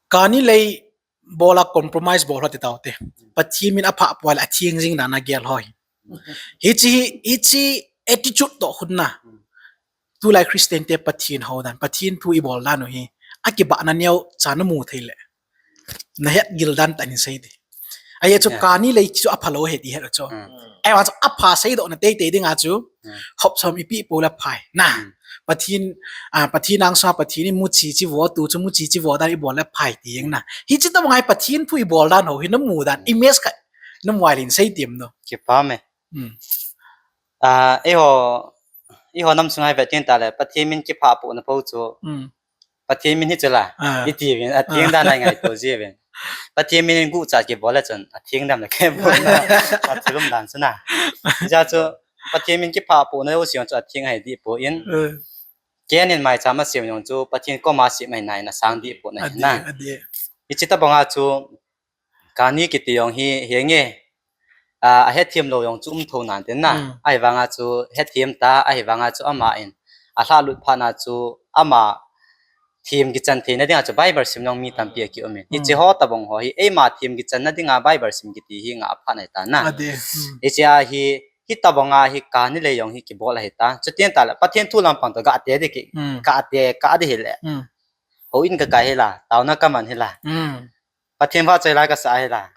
Kani lei bol a compromise bol ho ti tau te. Pathen min apha pua le atheng jing dan a gel ho hi. Hiche hi, hiche attitude toh khun na. Tulai Christian te Pathen hou dan, Pathen thu ibol dan u hi. Akibahna neocha namu thei le. Nahet gil dan tah in sei te. Ahi chu kani lei chu apha lou ahi ti het chu. Ahivang chu apha seidoh na teitei ding a chu. Hop som ipi po le phai. Na. Pathen, a, Pathen angsunga Pathen in muchi chi vo tu chu muchi chi vo dan ibol le phai ti jeng na. Hiche tobang a Pathen thu ibol dan ho hi namu dan. Image khat. Namu a lin sei tim no. Kipa me. A, eiho, eiho nam sunga hi vet tin ta le, Pathen min kipha po na po chu. Pathen min hi chu la. Iti vin, atheng dan a ngai to ji vin. Pathen min in gucha kibol le chun, atheng dan le kibol na. Athilum dan chu na. Ja chu, Pathen min kipha po na u siang chu atheng ahi di po in. Ken in maicham a siam jong chu, Pathen koma siam ahi na in asang di po na. Hiche tobang a chu, Kani kiti jong hi, henge, a, ahethem lou jong chu um thou nan tin na. Ahivang a chu hethem ta, ahivang a chu ama in. Alhahlut phat na chu ama them kichan theina ding a chu Bible sim jong mi tampi aki um in. Hiche ho tobang ho hi, eima them kichan na ding a Bible sim kiti hi ngah phat ahi ta na. Hiche a hi, hitobang a hi kani lei jong hi kibol ahi ta. Chutin ta le, Pathen thu lampang toh gah te di ki, gah te, gah di hi le. Houin kakai hi la, taona kaman hi la. Pathen vahchoi la kasa hi la.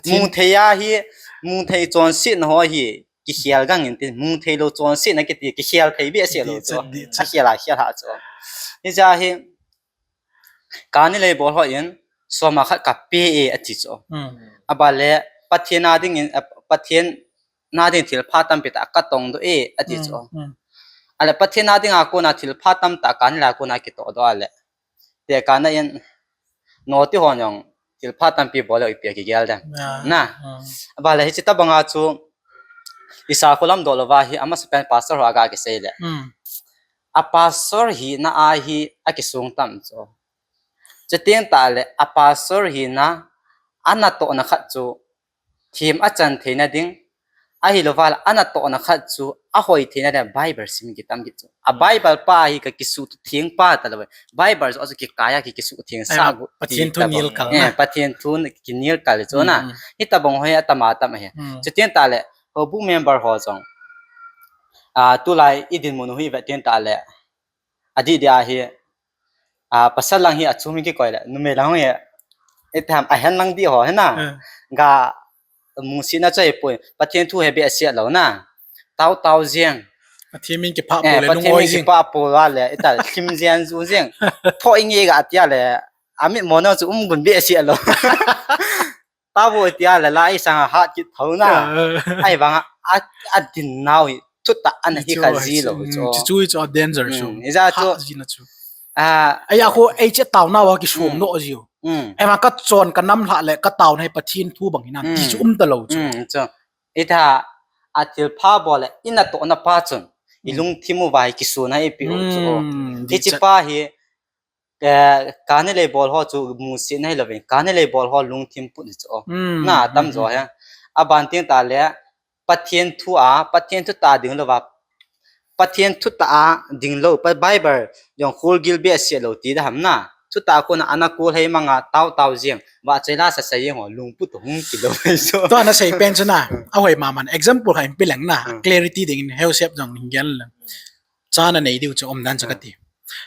Mu thei a hi, mu thei chonsetna ho hi, kikhel gang in tin, mu thei lou chonsetna kiti, kikhel thei behseh lou chu. Akhel a khel ha chu. Hiche a hi, kani lei bol ho in, soma khat kape e ati chu. Aban le, Pathen a ding in, a, Pathen a ding thilpha tampi tah katong doh e ati chu. Ale Pathen a ding a kona thilpha tamtah kani lei a kona kitoh doh a le. Tekahna in, noti hon jong, thilpha tampi bol leh ipi a kigel dem. Ah, na. Ah. Aban le hiche tabang a chu, i sakholam doh louva hi, amasapen pastor ho a ga kisei le. Hmm. A pastor hina a hi, akisong tam chu. Chuteng tah le, a pastor hina, anatohna khat chu, them achan theina ding, ahilouva le, anatohna khat chu, ahoi theina ding, Bible sim kitam kit chu. A Bible pa hi kakisuhtheng pa talou. Bible chu achu kikai a ki, kisuhtheng sa gu. Pathen thu nilkal na. Eh, Pathen thu kinilkal chu na. Hmm, hmm. Hitabang ho hi atama tam ahi. Hmm. Chuteng tah le, houbung member ho jong. Ah, tulai i dinmun u hi vet teng tah le. Adih dih a hi, ah, pasal lang hi achom in kikoi le, numei lang hi, itiham, ahen lang dih ho, hina. Hmm. Ga, musetna chu ahipoi, Pathen thu hi behseh lou na. Tao tao jeng. Pathen min kiphah poi le, Pathen min kiphah poi le, ita, lim jen ju jeng. Tho inge ga tia le, amit mo na chu um gun behseh lou. Tao tia le la, i sanga hat kit thou na. Ah. Ahivanga, a, adin nau hi, thutah ana hi kha ji lou chu. Chu chu chu danger chu. Hmm, ija chu. Hat jina chu. Ah. Ahi a khu, ei che taona a kisong no jiu. Hmm. Eima kachon kanam lhah le, kataona hi Pathen thu bang hina. Hmm. Ti chu um talou chu. Hmm, chu. Itha, a thilpha bol le, inatohna pa chun. Hmm. Ilungthim uva hi kisuna ipi u chu. Hmm, hiche pa hi, Eh, kani lei bol ho chu musetna hilou vin, kani lei bol ho lungthim put hi chu. Hmm, na, hmm, tamjo hi. Aban teng tah le, Pathen thu a, Pathen thutah ding louva, Pathen thutah a ding lou, pa Bible jong khol gil behseh lou ti da ham na. Thutah a kona ana kol hei manga tao tao jeng, vahchoi la sa sa jeng ho, lungput hung kilou vin chu. Tua nasei pen chu na, ahoi mama na, example khat in pe leng na, hmm, clarity dingin, Heusep jong hin gel leng. Cha nanei diu chu um dan chu kati.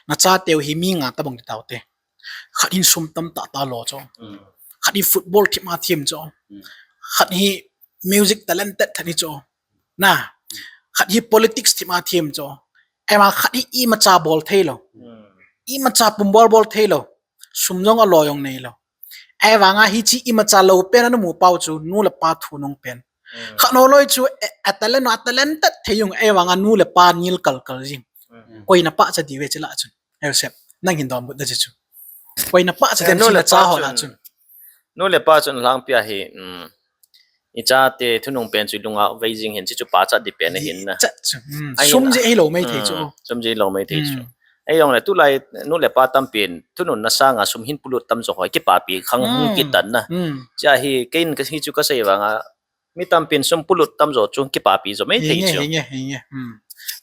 Nachateu hi mi nga tabang ti taute. Khat hin sum tamtah tah lo chu. Hmm. Khat hi football thip a them chu. Hmm. Khat hi music talented khat hi chu. Na. Hmm. Khat hi politics thip a them chu. Eima khat hi imacha bol thei lou. Hmm. Imacha pumbol bol thei lou. Sum jong alo jong nei lou. Ahivanga hiche imacha lou pen anamu pau chu nu le pa thunung pen. Hmm. Khat ho loi chu, eh, a talent, a talented thei jong, ahivanga nu le pa nil kal kal jing. Hmm. Koina pahcha diu ve hiche lah chun. Heusep, nang hin donbut da chu. Koina pahcha dem nu le pa ho lah chun. Nu le pa chun alhangpi a hi, um, ichate thunung pen chu ilunga vei jing hin, hiche chu pachat ding pen ahin na. Chat chu. Hmm. Sum jeh hilou mai thei chu. Hmm. Sum jeh hilou mai thei chu. Hmm. Ahijongle tulai nu le pa tampin thununna sanga sum hin polut tamjo ho kipapi khang hung kitan na. Hmm. Chua hi keiin kahi chu kasei vanga mi tampin sum polut tamjo chu kipapi jo mai thei chu. Hinge, hinge, hinge. Hmm.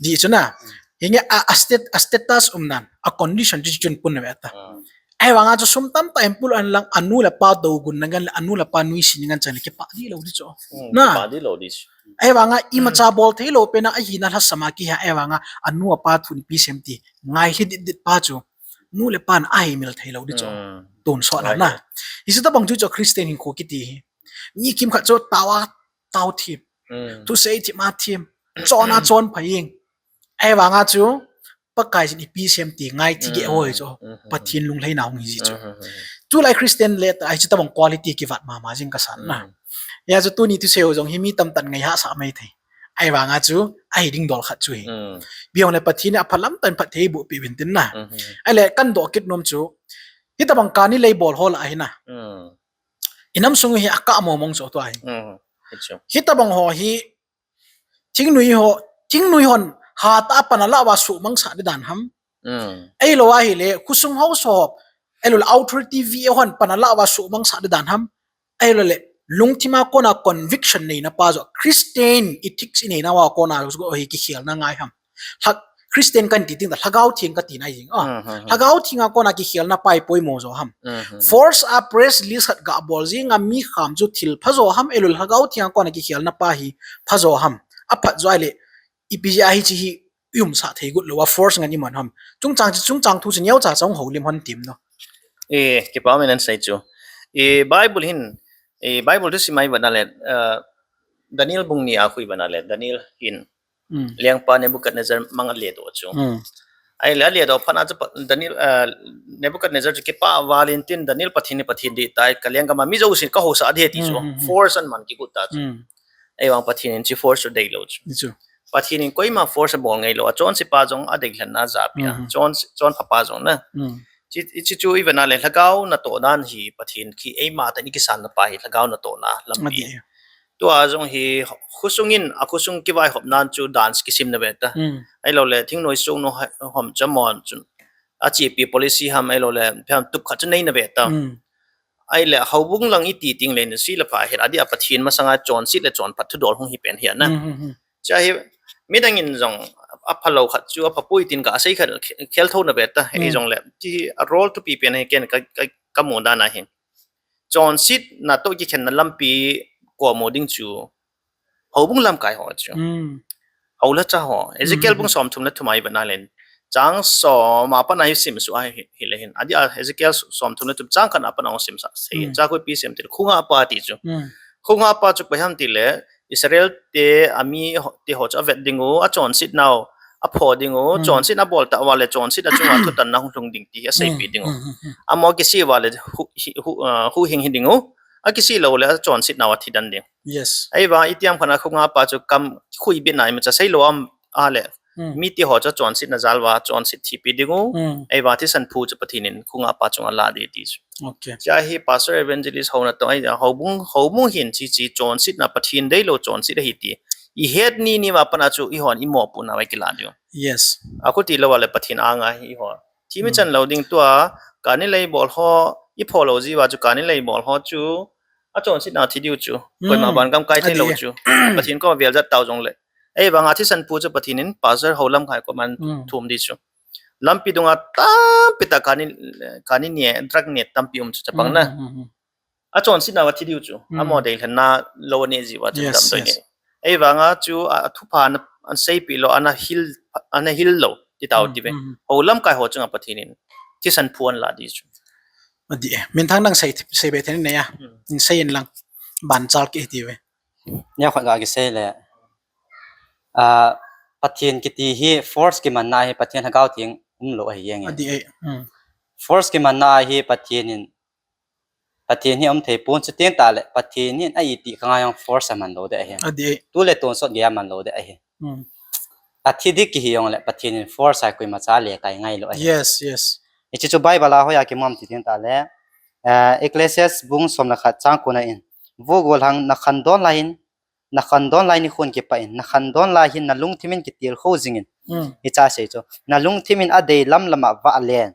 Di chu na. Hmm. Hinge a, a stat-, a status umnan, a condition chu chun pun ve ta. Hmm. Ahivanga chu sum tamtah in polut a lang anu le pa dogon na ngan le anu le pa nuisat na ngan chang le kipah dih lou di chu. Hmm, na. Kipah dih lou di chu. Ahivanga imacha bol thei lou pen a ahina lhasam a kihe ahivanga anu apa thu in ipi sem ti. Ngai hi dit dit pa chu. Nu le pan ahimil thei lou di chu. Hmm. Tonsot na. Hiche tabang chu chu Christian hinkho kiti hi. Mi kimkhat chu tao a tao them. Hmm. Thusei them a them. Chon a chon phai jeng. Ahivanga chu Pakai jin ipi sem ti ngai thei geh ho hi chu. Hmm. Pathen lungleina hung hi ji chu. Hmm. Tulai Christian le ta hiche tabang quality kivat mama jing kasan na. Hmm. Hia chu tuni thusei ho jong hi mi tamtah in ngai hahsa mai thei. Ahivanga chu ahi ding dol khat chu hi. Hmm. Biong le Pathen in aphalam tah in phatthei boh peh uvin tin na. Hmm. Ahile kadoh kit nom chu. Hitabang kani lei bol ho lah ahi na. Hmm. Inam sung hi akah momong chu tua hi. Hmm. Hitabang ho hi Thingnoi ho, thingnoi hon hatah a pan alah uva suhmang sah ding dan ham. Hmm. Ahilou ahile, khosung haosa ho, ahilou le authority V A hon pan alah uva suhmang sah ding dan ham. Ahilou le, lungthim a kona conviction neina pa jo, Christian ethics inei nauva kona jo hi kikhelna ngai ham. Lha-, Christian kan ti teng tah, Lhagao Theng kati nai jing. Ah, hmm, hmm, hmm. Lhagao Theng a kona kikhelna pa hi poimo jo ham. Hmm, hmm, hmm. Force a press release khat ga bol jing a mi kham chu thil pha jo ham, ahilou le Lhagao Theng a kona kikhelna pa hi pha jo ham. Aphat jo ahile, ipi jeh a hiche hi i umsah thei got lou a force ngan iman ham. Chungchang chu, chungchang thu chu neocha cha hung houlim hon tim no. E, kipa min an sei chu. E, Bible hin, e, Bible thusim a i vet na le, eh, Daniel bung ni a khu i vet na le, Daniel hin. Hmm. Lengpa Nebuchadnezzar mang a ledoh chu. Hmm. Ahile aledoh phat na chu pa, Daniel, eh, Nebuchadnezzar chu kipah val in tin Daniel Pathen hi Pathen dih tai, ka lenggam a mi jousen ka haosa ding ahi ti chu. Hmm, hmm, hmm. Force an man kigot ta chu. Hmm. Ahivang Pathen in hiche force chu deilou chu. Chu. Pathen in koima force abol ngailou a, chonse pa jong adeilhen na ajah peh a. Hmm. Chon, chonpha pa jong na. Hmm. Chi, chi chu i vena le lhagao natoh nan hi Pathen khi eima tah in i kisan na pa hi lhagao natoh na lampi. Tua jong hi khosung in, a khosung kivaihop nan chu dance kisim na ve ta. Ahilou le thingnoi sung no hom chamon chun. A chepi policy ham ahilou le, phiam tup khat chu nei na ve ta. Ahile, houbung lang i ti ting le, si le pha hi, a di a Pathen masanga chonset le chonphat thudol hung hi pen hi na. Cha hi, midang in jong, a phalou khat chu, a phapui tin ka, a sei khat, khel tho na ve ta, hi jong le, ti hi, a role thupi pen hi ken ka, ka, ka mu dan a hi. Chonset natoh kikhen na lampi, ko mu ding chu, houbung lamkai ho chu. Hou le cha ho. Ezekiel bung som thum le thum a i vena le. Chang som a pat a hi sim su a hi, hi le hin. A di a Ezekiel som thum le thum chang khat a pat a hung sim sa. Sei. Cha koi pi sim ti. Khunga pa ti chu. Khunga pa chu koi ham ti le. Israel te a mi ho, te ho chu a vet ding u, a chonset nau, a pho ding u, chonset a bol ta va le chonset a chunga thutan na hung lhung ding ti a seipi ding u. A mo kisi va le hu, hi, hu, ah, hu hing hi ding u. A kisi lou le a chonset nau a thi dan ding. Ahivang i tiam khat a khunga pa chu kam khui bit na i ma cha sei lou am a le. Mi ti ho chu chonset na jal va, chonset thipi ding u. Ahivang thisan phu chu Pathen in khunga pa chunga la di ti chu. Cha hi pastor evangelist ho natoh, ai, houbung, houbung hin chi chi chonset na Pathen deilou chonset ahi ti. I het ni ni ma pat a chu i hon i mopohna vai kila ding u. A khuti lou va le Pathen anga hi i hon. Thi mi chan lou ding tua, kani lei bol ho, i pho lou ji va chu kani lei bol ho chu, a chonset na thi diu chu. Koima van gam kai thei lou chu. Pathen ko vel jat tau jong le. Ei vang a thisan phu chu Pathen in pastor ho lamkai ko man thum di chu. Lampi dunga tampi ta kani, kani ne, drug ne tampi um chu chapang na. A chonset na va thi diu chu. A mo dei lhen na lou ne ji va chu dam doi ne. Ei vang a chu a, a thupha na, an seipi lou, ana hil, ana hil lou, ti tau ti ve. Ho lamkai ho chunga Pathen in thisan phu an la di chu. A di e. Minthang nang sei, sei be then ne ya. In sei in lang. Ban chal ki ti ve. Nia khat ga ki sei le. A, Pathen kiti hi force kiman na hi Pathen Lhagao Theng um lou ahi jeng e. A di e. Force kiman na hi Pathen in Pathen hi um thei pon chu tin ta le, Pathen hin a iti khang a jong force a man lou de ahi. Tu le tonsot gei a man lou de ahi. A thi dik kihi jong le, Pathen in force a koima cha le kai ngai lou ahi. Hiche chu Bible a hoi a kimom ti tin ta le, eh, Ecclesiastes bung som le khat chang ko na in, vo gol hang na khandon lai in, na khandon lai nikhon kipah in, na khandon lai hin na lungthim in kitilkhou jing in. Hicha sei chu, na lungthim in a dei lam lam a vah len.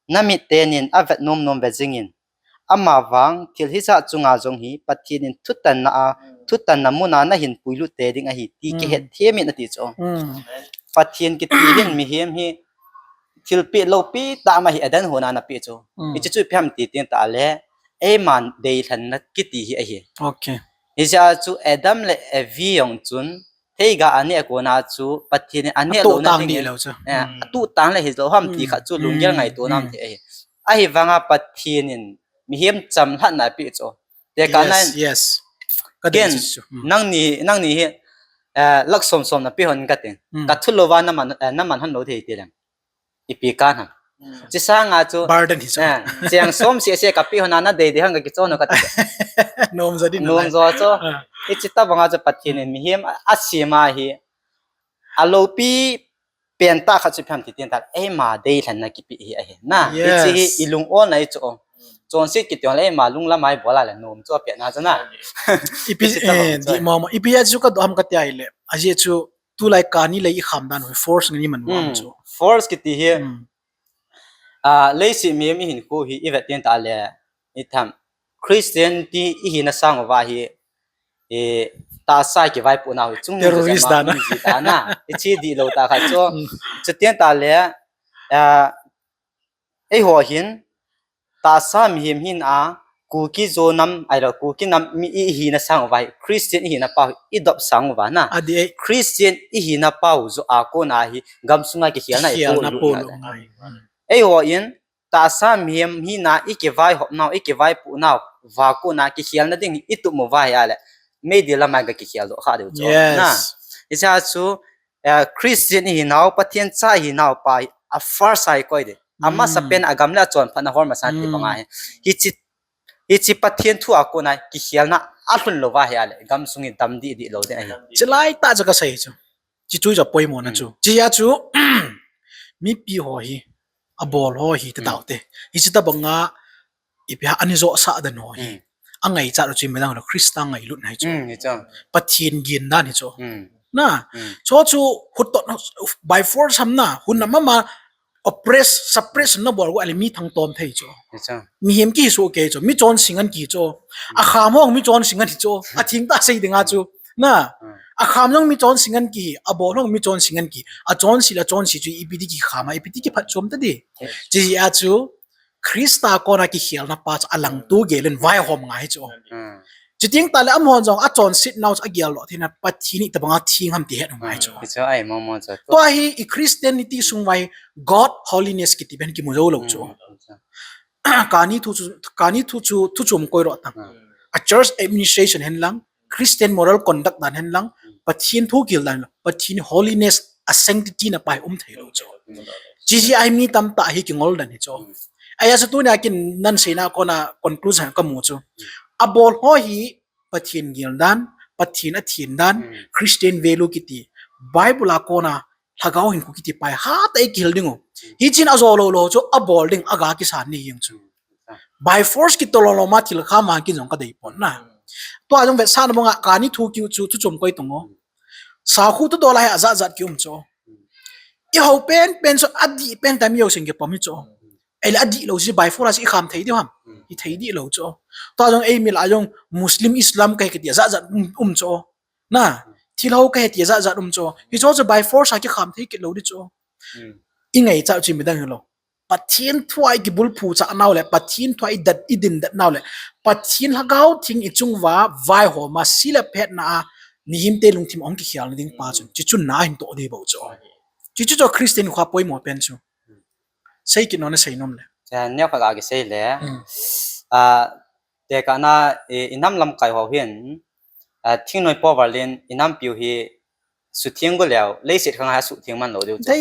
Na mit ten in a vet nom nom ve jing in. Ama vang, thil hijat chunga jong hi, Pathen in thutanna a, thutanna mun a na hin puilut te ding ahi, ti kihet them in ati chu. Pathen kiti hin mihem hi, thilpeh loupeh tah ma hi Adam hon a ana peh chu. Hiche chu ipi ham ti tin ta le, eima deilhenna kiti hi ahi. Hijeh a chu Adam le Evi jong chun, theiga a neh a kona chu, Pathen in a neh louna ding in, eh, atuh tang le hilou ham ti khat chu lunggel ngaito nam thei ahi. Ahivanga Pathen in mihem chamlhatna apeh chu. Tekahna in, ken, nangni, nangni hi, eh, lakh som som na pe hon katin. Ka thulouva naman, eh, naman hon lou thei ti leng. Ipi kan ham. Hiche sanga chu, eh, cheng som seh seh ka pe hon a na dei dei hon ka kichon u kati. Nom jo chu. Hiche tabanga chu Pathen in mihem a, asem a hi. Aloupi pen tah khat chu ipi ham ti tin ta le, eima deilhenna kipe hi ahi. Na, hiche hi ilung olna hi chu. Chonset kiti hon le eima lunglam a ibol a le nom chu apetna chu na. Ipi, eh, di mama. Ipi a chu kadoh ham kati a hile. Ajeh chu tulai kani lei ikham dan u hi force ngen iman u ham chu. Force kiti hi. A, leiset mihem ihinkho hi ivet tin ta le, itham, Christian ti ihina sang uva hi, eh, tahsa kivaipoh nau hi chung terrorist dan a. Ji ta na. Hiche dihlou tah khat chu. Chutin ta le, a, eiho hin, tahsa mihem hina, Kuki Zo nam, ahilou, Kuki nam mi ihina sang uva hi, Christian ihina pau hi, idop sang uva na. Christian ihina pau joh a kona hi, gamsunga kikhelna ipolut na. Eiho in, tahsa mihem hina ikivaihop nau, ikivaipoh nau, va kona kikhelna ding itup uva hi a le, meidil lama ga kikhel doh kha diu chu. Na, hiche chu, eh, Christian ihinau, Pathen cha ihinau pa hi, a first a ikoi ding. Amasapen a gam le a chonphatna hol masang ti banga hi. Hiche, hiche Pathen thu a kona kikhelna alhun louva hi a le, gamsung hi dam dih dih lou ding ahi. Chulai tah chu kasei chu. Hiche chu poimona chu. Hiche a chu, mipi ho hi. abol ho hi ti tau te. Hiche tabanga ipi ham, ani jo sa dan ho hi. Angaichat u chu midang lo Christa ngailutna hi chu. Pathen gin dan hi chu. Na. Chu chu hut to by force ham na, hun na mama oppress, suppress na bol go ale mi thang tom thei chu. Mihem kihi soh kei chu, mi chonse ngen kihi chu. Akham ho mi chonse ngen hi chu. Atheng tah sei dinga chu. Na. Akham jong mi chonse ngen kihi, abol ho mi chonse ngen kihi. Achonse le achonse chu ipi ti kikham a, ipi ti kiphatchom ta di. Hiche jeh a chu Christa kona kikhelna pa chu alangto gel in vaihom ngai chu. Chuteng tah le amahon jong achonset nau chu agel lou theina Pathen hi tabanga theng ham ti het ngai chu. Tua hi i Christianity sung vai God holiness kiti pen kimu jou lou chu. Kani thu chu, kani thu chu, thu chom koi lou tang. A church administration hen lang, Christian moral conduct dan hen lang, Pathen thu kihil dan, Pathen holiness, a sanctity na pa hi um thei lou chu. Hiche jeh a hi mi tamtah hi kingol dan hi chu. Ahi a chu tunia kin nan seina kona conclusion kamu chu. Abol ho hi Pathen gel dan, Pathen athen dan, Christian value kiti. Bible a kona lhagao hinkho kiti pa hi hatah a ikihil ding u. Hichun ajo lou lou chu abol ding aga kisan ni jeng chu. By force kitol lou ma thil kha ma kin jong kadei pon na. Tua jong vetsahna banga kani thu kiu chu thu chom koi tong u. Sakhu thu dol a hi ajat jat kium chu. Ihou pen pen chu adih pen tah mi jousen kipom hi chu. Ahile adih lou chu by force a chu ikham thei diu ham. Hithei dih lou chu. Tua jong eimi lah a jong Muslim Islam kahi kiti ajat jat um, um chu. Na, thilhou kahi ti ajat jat um chu. Hiche chu by force a kikham thei kit lou di chu. Ingaichat u chu midang hilou. Pathen thu a ikibulphu chah nau le, Pathen thu a idat, idindat nau le, Pathen Lhagao Theng ichung uva vaihom a, si le phatna a mihemte lungthim ahung kikhelna ding pa chun, chuche chun na ahin toh di bou chu. Chuche chu Christian kho a poimo pen chu. Sei kit nom, na sei nom le. Neokhat ga kisei le. Tekahna, i, inam lamkai ho hin, thingnoi power lin inampiu hi sutheng go leu, leiset khang a sutheng man lou diu chu.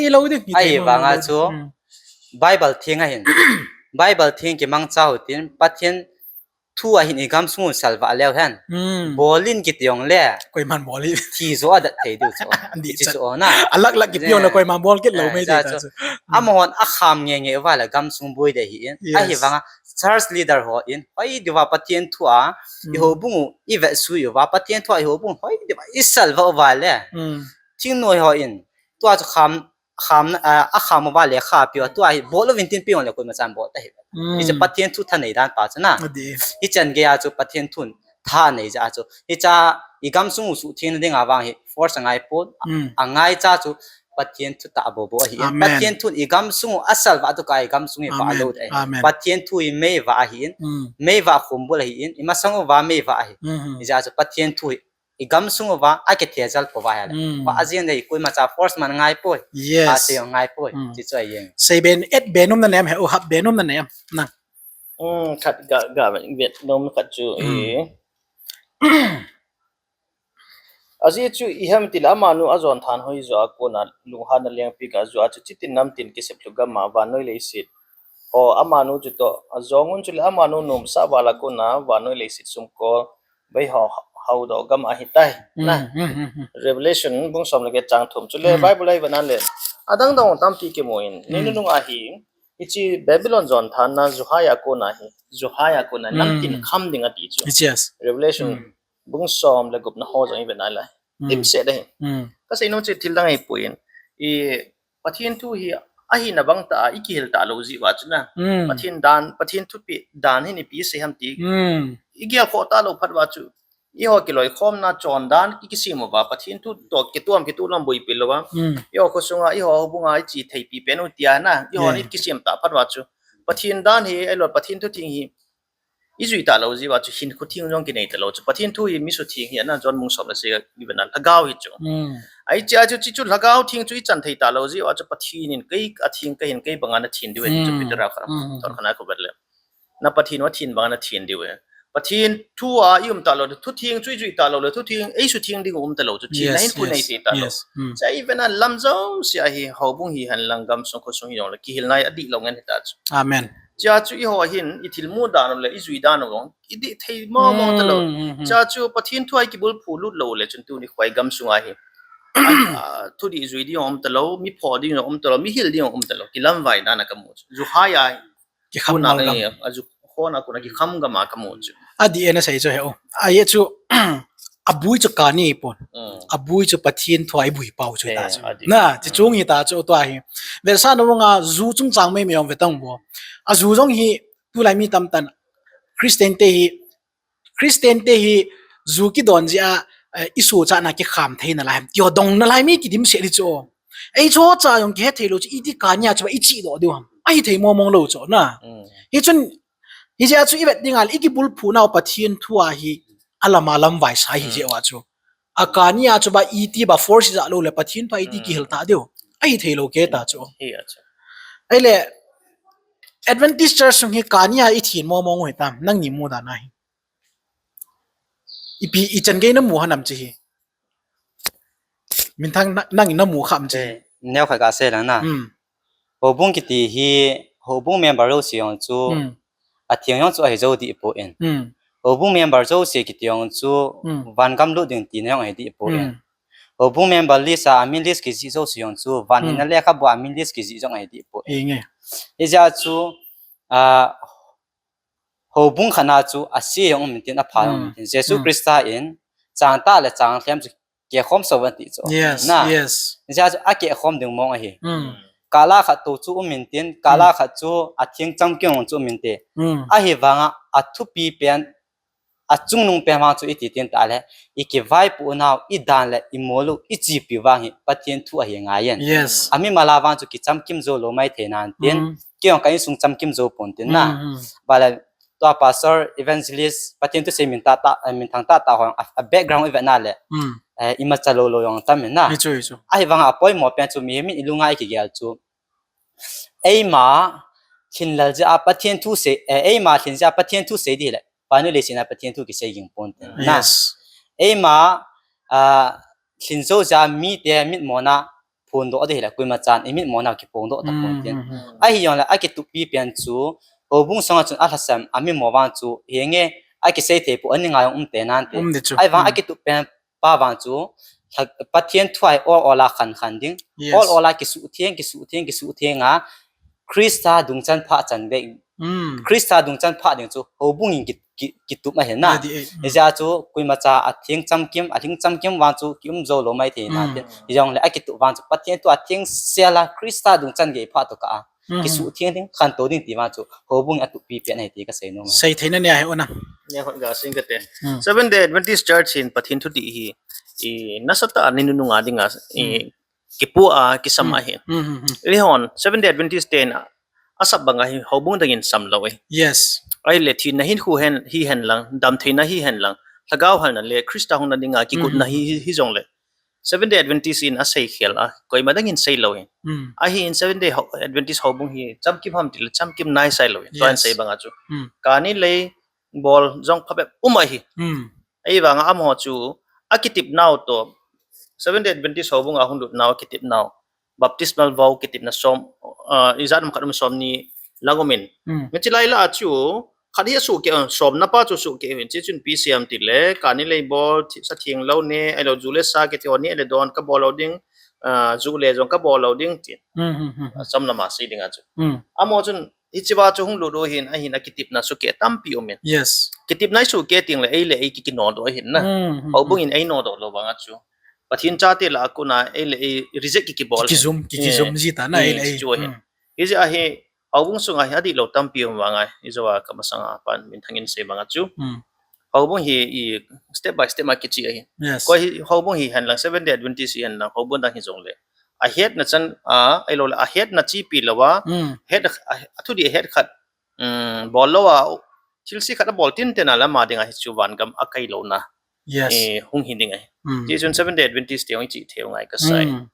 Ahivanga chu Bible theng ahin, Bible theng kimangcha u tin, Pathen thu ahin igamsung u salvah leu hen, bol in kiti jongle, thi jo adat thei diu chu. Hiche chu na. Amaho akham nge nge uva le gamsung boi ding ahin. Ahivanga church leader ho in hoi diuva Pathen thu a ihoubung u ivetsui uva, Pathen thu a ihoubung hoi diuva isalvah uva le, thingnoi ho in tua chu kham, kham, akham uva lekha apeu a, tua hi bol uvin tin peh jongle koimachan bol ta hi. Hiche Pathen thu thanei dan pa chu na. Hichan geiya chu Pathen thun thanei jeh a chu, hiche igamsung u suhthengna dinga vang hi force angaipon, angaicha chu Pathen thutah bobo ahin. Pathen thun igamsung u asalvah tokah igamsung hi vah lou ahi. Pathen thu hi meivah ahin, meivah khombul ahin, imasang uva meivah ahi. Hijeh a chu Pathen thu hi igamsung uva akithejal pouva ahile, vah ajeng ding ahi, koimacha force man angaipoi. Asei angaipoi. Hiche chu ahi. Seibe, etbe nom na nem, he u hapbe nom na nem na. Khat ga, ga vet nom khat chu, ajeh chu ihem itile amanu ajon thanhoi joh a kona lunghanna lengpeh ga joh a chu chitin namtin kiseplhu gam a vannoi leiset ho amanu chutoh ajong un, chule amanu nomsah val a kona vannoi leiset sumkol vei ho haodoh gam ahitai. Revelation bung som le get chang thum. Chule Bible a ivet na le adang dang tampi kimu in, ni nunung ahi, hiche Babylon jon thanna Johai a kona hi, Johai a kona namtin kham ding ati chu. Revelation bung som le gupna ho jong ivet na le, dimset ahi. Kasei nom chu thil dang ahipoi in, i Pathen thu hi ahina bang tah a ikihil talou jeh uva chu na, Pathen dan, Pathen thupeh dan hin ipi sei ham ti igelkhoh talou phat uva chu, eiho kiloikhomna chondan ki, kisem uva, Pathen thu toh kituam kitulam boipi louva, eiho khosunga, eiho houbunga iche theipi pen u tia na, eihon ikisem tah phat uva chu, Pathen dan hi, ahilou Pathen thutheng hi ijui talou jeh uva chu hinkho theng jong kinei talou chu. Pathen thu hi mi sutheng hi ana, John bung som le sagi vet na, lhagao hi chu. Ahi chea chu, hiche chu lhagao theng chu ichan thei talou jeh uva chu Pathen in kei atheng kahin, kei banga nathen diu ahi ti chu Peter a khat, thot khat na khu vet le, na Pathen u athen banga nathen diu ahi. Pathen thu a ium talou le, thutheng chu ijui talou le, thutheng eisutheng ding u um talou chu, thina hinkho nei thei talou. Chea ivet na lam jouse a hi, houbung hihen lang, gamsung khosung hijongle kihilna hi adihlou ngen hita chu. Chea chu eiho hin ithilmu dan u le ijui dan u jong idih thei mong mong talou. Chea chu Pathen thu a ikibulphu lut lou le chun tuni khoa igamsung a hi ah, thudih jui ding um talou, mi pho ding um talou, mi hil ding um talou, kilamvai dan a kamu chu. Ju hai a, kikham kona, eh, a ju khona kona kikham gam a kamu chu. Adih e nasei chu he o. Ahi chu, abui chu kani pon. Mm. Abui chu Pathen thu a ibui pau chu ta chu. Eh, adih. Na, chi chung hi ta chu tua hi. Vetsahna vanga ju chungchang meimei um ve tang bo. A ju jong hi tulai mi tamtah in Christian te hi, Christian te hi ju kidon jeh a, eh, isohchahna kikham thei nalai ham ti ho dong nalai mi kidimset di chu. Ei chu cha jong kihe thei lou chu iti kani a chu ichi doh diu ham. Ahi thei mong mong lou chu na. Mm. Hichun, hijeh a chu ivet ding a le ikibulphu nau Pathen thu a hi alam a lamvai sa hi jeh a chu. A kani a chu ba iti ba force ja lou le Pathen thu a iti kihil ta diu. Ahi thei lou ke ta chu. Hi a chu. Ahile, Adventist Church sung hi kani a ithin mong mong u hitam, nangni mudan a hi. Ipi, ichan gei namu ham chi hi. Minthang na, nang namu kha ham chi. Eh, neo khat kasei lang na. Hmm. Houbung kiti hi, houbung member jouse jong chu, hmm, atheng jong chu ahi jou dih poi. Hmm. Houbung member jouse kiti jong chu, hmm, van gam lut ding tina jong ahi dih poi. Hmm. Houbung member list a, amin list kijih jouse jong chu, van, hmm, hinna lekhabu a amin list kijih jong ahi dih poi. Hi nge. Hijeh a chu, ah, houbung khat na chu ase jong um intin, apha jong um intin. Jesu Christa in chang tah le chang lhem chu kehkhom sah un ati chu. Yes, na, yes. Hijeh a chu akehkhom ding mong ahi. Mm. Kala khat tou chu um intin, kala khat chu atheng chamkim chu um inte. Mm. Ahivanga athupi pen, achungnung pen vang chu iti tin tah le, ikivaipoh nau, idan le imol u, ichepi u vang hi Pathen thu ahi ngai in. Yes. Amimal a vang chu kichamkim jou lou maithei nan tin. Mm. Kei jong ka insung chamkim jou pon tin na. Mm, mm. Bale, tua pastor, evangelist, Pathen thusei min tah tah, eh, minthang tah tah ho, a, a background ivet na le, mm, eh, imacha lou lou jong tam in na. Hichu, hichu. Ahivanga apoimo pen chu mihem in ilunga ikigel chu. Eima lhin lal jeh a Pathen thusei, eh, eima lhin jeh a Pathen thusei ding le, vannoi leiset a Pathen thu kisei ging pon tin na. Yes. Eima, ah, lhin jou jeh a mite mitmo na phondoh ding hile, koima chan imitmo nau kiphondoh tapon tin. Mm, mm, mm. Ahijongle akitupi pen chu, houbung sunga chun alhasam, amimo vang chu, henge, akisei thei pon, ani ngai jong um te nan te. Um di chu. Ahivang, mm, akitup pen pa vang chu, lha-, Pathen thu a hi ol ol a khan khan ding. Yes. Ol ol a kisuhtheng, kisuhtheng, kisuhtheng a, Christa dungchan phah chan ve. Mm. Christa dungchan phah ding chu houbung in ki, ki, kitup ahi na. Adih e. Mm. Hijeh a chu koima cha atheng chamkim, atheng chamkim vang chu kium jou lou maithei nan te. Mm. Hijongle akitup vang chu Pathen thu a thengsel a Christa dungchan gei phah tokah a, mm, kisuhtheng ding, khantou ding ti vang chu houbung in atupi pen ahi ti kasei nom e. Sei theina nei ahi u na. Nei hon ga sing kate. Mm. Seventh Day Adventist Church in Pathen thudih hi, i nasatah a nei nunung a dinga, i, mm, kipu a, kisam, mm, ahi. Mm, mm, mm. Eihon, Seventh Day Adventist ten a, asap banga hi houbung dang in sam lou e. Yes. Ahile thina hinkho hen, hihen lang, damtheina hihen lang, lhagao halna le Christa hungna dinga kigotna, mm, hi, hi, hijongle Seventh Day Adventist in asei khel a, koima dang in sei lou e. Mm. Ahin Seventh Day ho-, Adventist houbung hi chamkim ham tile chamkim naisai lou e. Tua in, yes, sei banga chu. Mm. Kani lei bol jong phabep um ahi. Mm. Ahivanga amaho chu akitepnau toh, Seventh Day Adventist houbung a hung lutnau, akitepnau, baptismal vow kitepna som, ah, ijat ham khat um, somni lang um in. Hmm. Hiche lai lah a chu, khat hi asuhkeh, ah, somna pa chu suhkeh uvin, hiche chun ipi asei em tile, kani lei bol, thi-, sa theng lou ne, ahilou ju le sa kiti ho ne, ahile don kabol lou ding, ah, ju le jong kabol lou ding tin. Hmm, hmm, hmm, hmm. Ah, chomlam a sei ding a chu. Hmm. Amaho chun, hichea chu hung lut u ahin, ahin akitepna suhkeh tampi um in. Yes. Kitepna isuhkeh tengle, ei le ei kikinodoh ahin na. Hmm, hmm, hmm. Houbung in einodoh lou vanga chu, Pathen chate lah a kona, ei le ei reject kikibol ahin. Kikijum, kikijum, eh, ji ta na, eh, ei le ei. Chu ahin. Hmm. Hijeh a hi, houbung sunga hi adihlou tampi um vanga, ijou a kamasanga pan minthang in sei banga chu. Hmm. Houbung hi, i, step by step a kiche ahi. Yes. Koi hi, houbung hihen lang, Seventh Day Adventist hihen lang, houbung dang hijongle, ahetna chan, a, ahilou le, ahetna chepi louva, hmm, het, a, athudih het khat, um, bol louva, thilse khat abol tinten a le ama dinga hichu vangam akai louna, yes, eh, hung hi ding ahi. Hmm. Hichun Seventh Day Adventist te hung iche thei u ngai kasai. Hmm.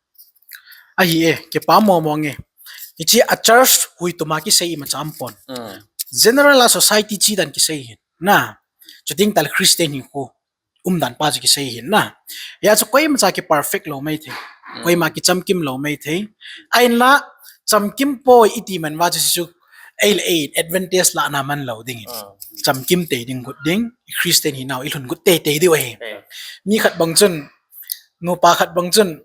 Ahi e, kipa mong mong e. Hiche a church huitum a kisei imacha um pon. Hmm. General a society chedan kisei ahin na. Chuteng tale Christian hinkho umdan pa chu kisei ahin na. Hia chu koimacha kiperfect lou maithei. Hmm. Koima kichamkim lou maithei. Ahinla, chamkim poi iti man uva chu, chu ei le ei advantage lahna man lou dingin. Hmm. Chamkim tei ding got ding, Christian hinau ilhun got teitei diu ahi. Hmm. Mi khat bang chun, nupa khat bang chun,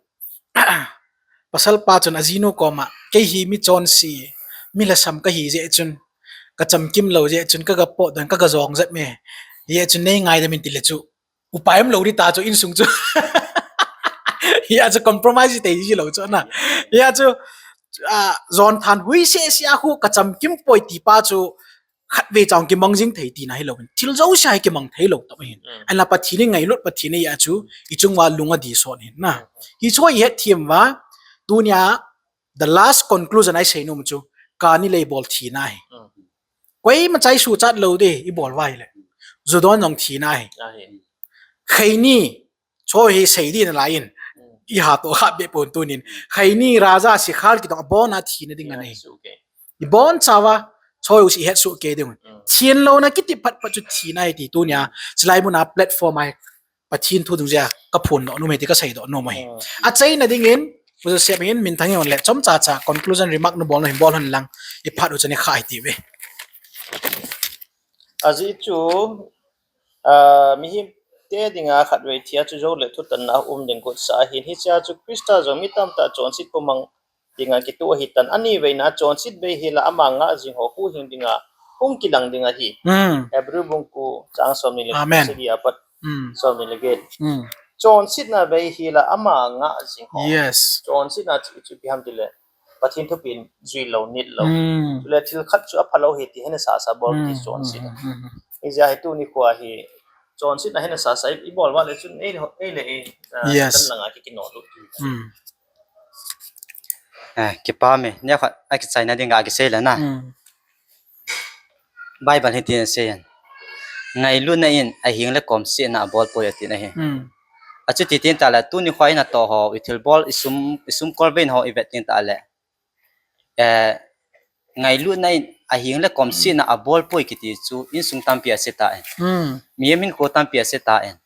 pasal pa chun ajinu koma, kei hi mi chonse, mi lhasam kahi jeh chun, ka chamkim lou jeh chun, ka ga potdoh, ka ga jong jep me. Jeh chun nei ngaidam in tile chu, upai umlou ding ta chu insung chu. Hia chu compromise thei ji lou chu na. Hia chu, a, jon than hui sese a khu ka chamkim poi ti pa chu, khatvei chang kimang jing thei tina hilou hin. Thil jouse hi kimang thei lou tah hin. Mm. Ahinla Pathen in ngailut Pathen ahi a chu, i chung uva lung adih sot hin na. Mm. Hichu i het them uva, tunia, the last conclusion i sei nom chu, kani le i bol thina ahi. Mm. Koima cha i suhchat lou ding, i bol uva ahile. Ju don jong thina ahi. Ahi. Kheini, chu hi sei ding nalai in. Mm. I ha to kha be pon tunin. Kheini, raja, sikhar kiti abon a thina ding ahi. Suh kei. I boncha uva, chu u si het suh kei ding. Mm. Thenlouna kiti phat phat chu thina ahi ti tunia. Chulai muna platform a hi Pathen thu dungjuia ka phondoh nom e ti ka seidoh nom ahi. Mm. Achaina dingin, U Joseph hin minthang hon le, chomcha cha conclusion remark nabol nom hin bol hon lang, i phat u chu nei kha hiti uve. Ajeh chu, a, mihemte dinga khatvei thi a chu jou le thutanna um ding gotsa ahin, hichea chu Christa jong mi tamtah chonset pumang dinga kitoh ahitan, ani veina chonset bei hila ama ngah jing ho huhhing dinga hung kilang ding ahi. Mm. Hebrew bung ko chang somni le, Amen, sagi apat, mm, somni le get. Mm. Chonsetna bei hila ama ngah jing ho. Yes. Chonsetna chu, chu ipi ham tile, Pathen thupeh in jui lou, nit lou. Mm. Chule thil khat chu aphalou ahi ti hena sasa bol ti, mm, chonsetna. Mm, mm, mm. Hijeh a hi tuni khoa hi chonsetna hena sasa i, i bol uva le chun ei le, ei le ei, a, yes, Satan langa ki, kinoh lut. Mm. Eh, kipa me, neokhat, a kichaina dinga kisei le na. Mm. Bible hitin asei in. Ngailutna in ahing le komsetna abol poi atin ahi. Mm. Achuti tin tale, tuni khoa i natoh ho, i thilbol, i sum, i sumkol vei ho, i vet tin tale. Eh, ngailutna in ahing le komsetna abol poi kiti chu insung tampi ase tan. Mm. Mihem hinkho tampi ase tan.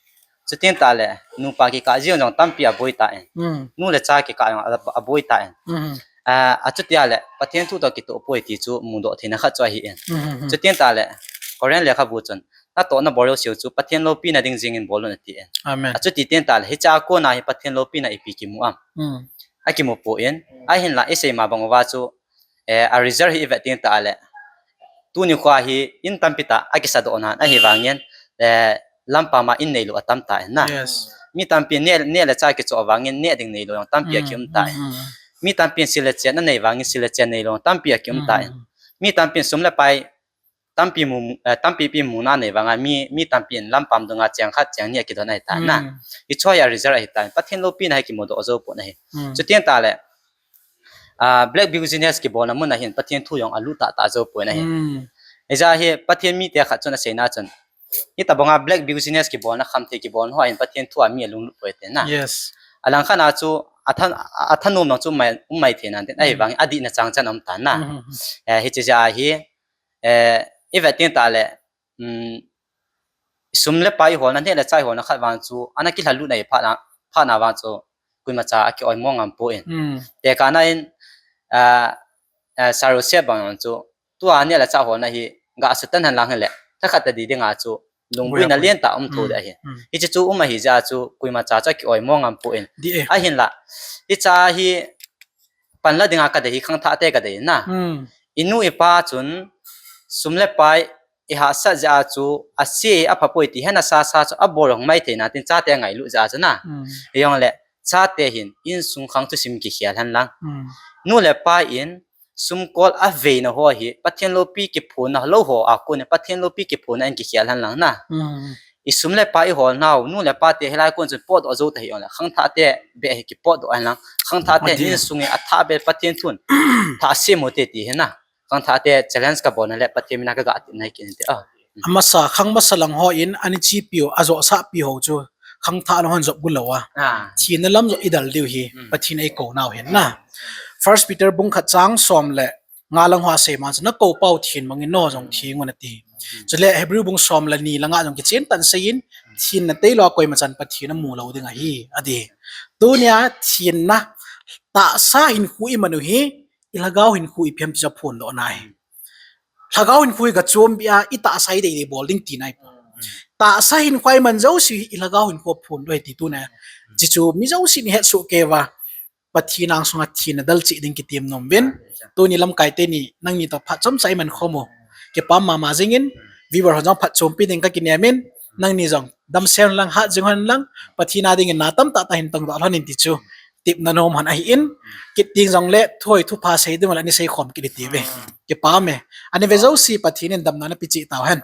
Chutin tale, nupa kikah jeng jong tampi aboi tan. Mm. Nu le cha kikah jong a, aboi tan. Mm. Ah, achuti a le, Pathen thu toh kitoh poi ti chu mudoh theina khat chu ahi in. Mm, mm, mm. Chutin tale, Corinth lekhabu chun, natohna bol jouse u chu Pathen loupina ding jingin bol un atin. Amen. Achuti tin tale, hichea kona hi Pathen loupina ipi kimu am. Mm. Akimu poi. Mm. Ahinla, isei ma bang uva chu, eh, a result hi i vet tin tale, tuni khoa hi in tampi tah akisadoh nan, ahivangin, eh, lampam a in neilou atam tan na. Yes. Mi tampin neh, neh le chah kichoh vangin neh ding neilou jong tampi, mm, akium tan. Mm, mm. Mi tampin sil le chen anei vangin sil le chen neilou jong tampi akium tan. Mm. Mi tampin sum le pai tampi mu, eh, tampi pi muna nei vanga mi, mi tampin lampam dunga cheng khat cheng ni akidon ahitan na. Mm. Hichu hi a result ahitan. Pathen loupina hi kimudoh jou poi ahi. Mm. Chutin tale, ah, black business kibolna mun ahin Pathen thu jong alut tah tah jou poi ahi. Mm. Hijeh a hi Pathen mite khat chun aseina chun, hitobanga black business kibolna, khamthei kibolna hoa hin Pathen thu a mi alunglut poi atin na. Yes. Alangkhat a chu atha, athanom nang chu mai, um mai thei nan tin, mm, ahivangin adihna chang chan aum tan na. Mm, mm, mm. Eh, hiche jeh a hi, eh, i vet tin tale, um, sum le pai holna, neh le chah holna khat vang chu, ana kilhalutna hi phatna, phatna vang chu, koimacha aki-oimo ngam poi. Mm. Tekahna in, ah, ah, Sarosep bang chu, tua neh le chah holna hi, ga Satan hen lang hile, thakhat tadi dinga chu, lungbuina, boina, boina, lentah um thou, mm, ding ahi. Mm. Hiche chu um ahijeh a chu, koimacha chu aki-oimo ngam poi. Dih e. Ahinla, hichea hi, panla dinga kadei hi khangthah te kadei na. Hmm. I nu i pa chun sum le pai i hahsat jeh a chu ase apha poi ti hena sasa chu abol jong mai thei nan tin chate angailut jeh a chu na. Hmm. Hijongle chate hin insung khang thusim kikhel hen lang. Hmm. Nu le pa in sumkol aveina ho hi Pathen loupi kiphonna lou ho a kon in Pathen loupi kiphonna in kikhel hen lang na. Hmm. I sum le pai i holnau, nu le pate hilai kon chun potdoh jou tahih jongle, khangthah te beh hi kipotdoh hen lang, khangthah te, ati, insung hi athah beh Pathen thun thah sem u te ti hi na. Khangthah te challenge kabolna le Pathen mina kaga tepna hi kiti a. Amasa, khang masa lang hon, ani chepi u, ajosahpi ho chu, khangthah lang hon jop gu lou a. Ah. Thina lam jong i del diu hi, mm, Pathen in eikou nau hin na. First Peter bung khat chang som le nga lang ho asei ma chu, nakou pau thin bangin nangho jong thin un ati. Chule Hebrew bung som le ni langa jong kichen tah in asei in, thinna tailou a koima chan Pathen amu lou ding ahi, ati. Tunia thinna tahsa hinkho i man u hi, i lhagao hinkho ipi ham ti chu aphondohna ahi. Lhagao hinkho hi gachom beh a, i tahsa hi deidei bol ding tina ahi. Tahsa hinkho i man jouse hi i lhagao hinkho aphondoh ahi ti tunia. Chuchu mi jousen i het soh kei uva. Pathen angsunga thina dalcheh ding kitem nom uvin. Tuni lamkai teni nangni toh phat chomcha iman khom u kipah mama jingin, viewer ho jong phatchompi ding kakinem in, nangni jong damsel lang, hat jing hen lang, Pathen a dingin na tamtah tah hin tongdoh lhon in ti chu tepna nom hon ahin, kit ding jongle thu hoi thu pha sei ding le ani seikhom kit ding tive. Kipah e. Ani ve jouse Pathen in damna napeh cheh tauhen.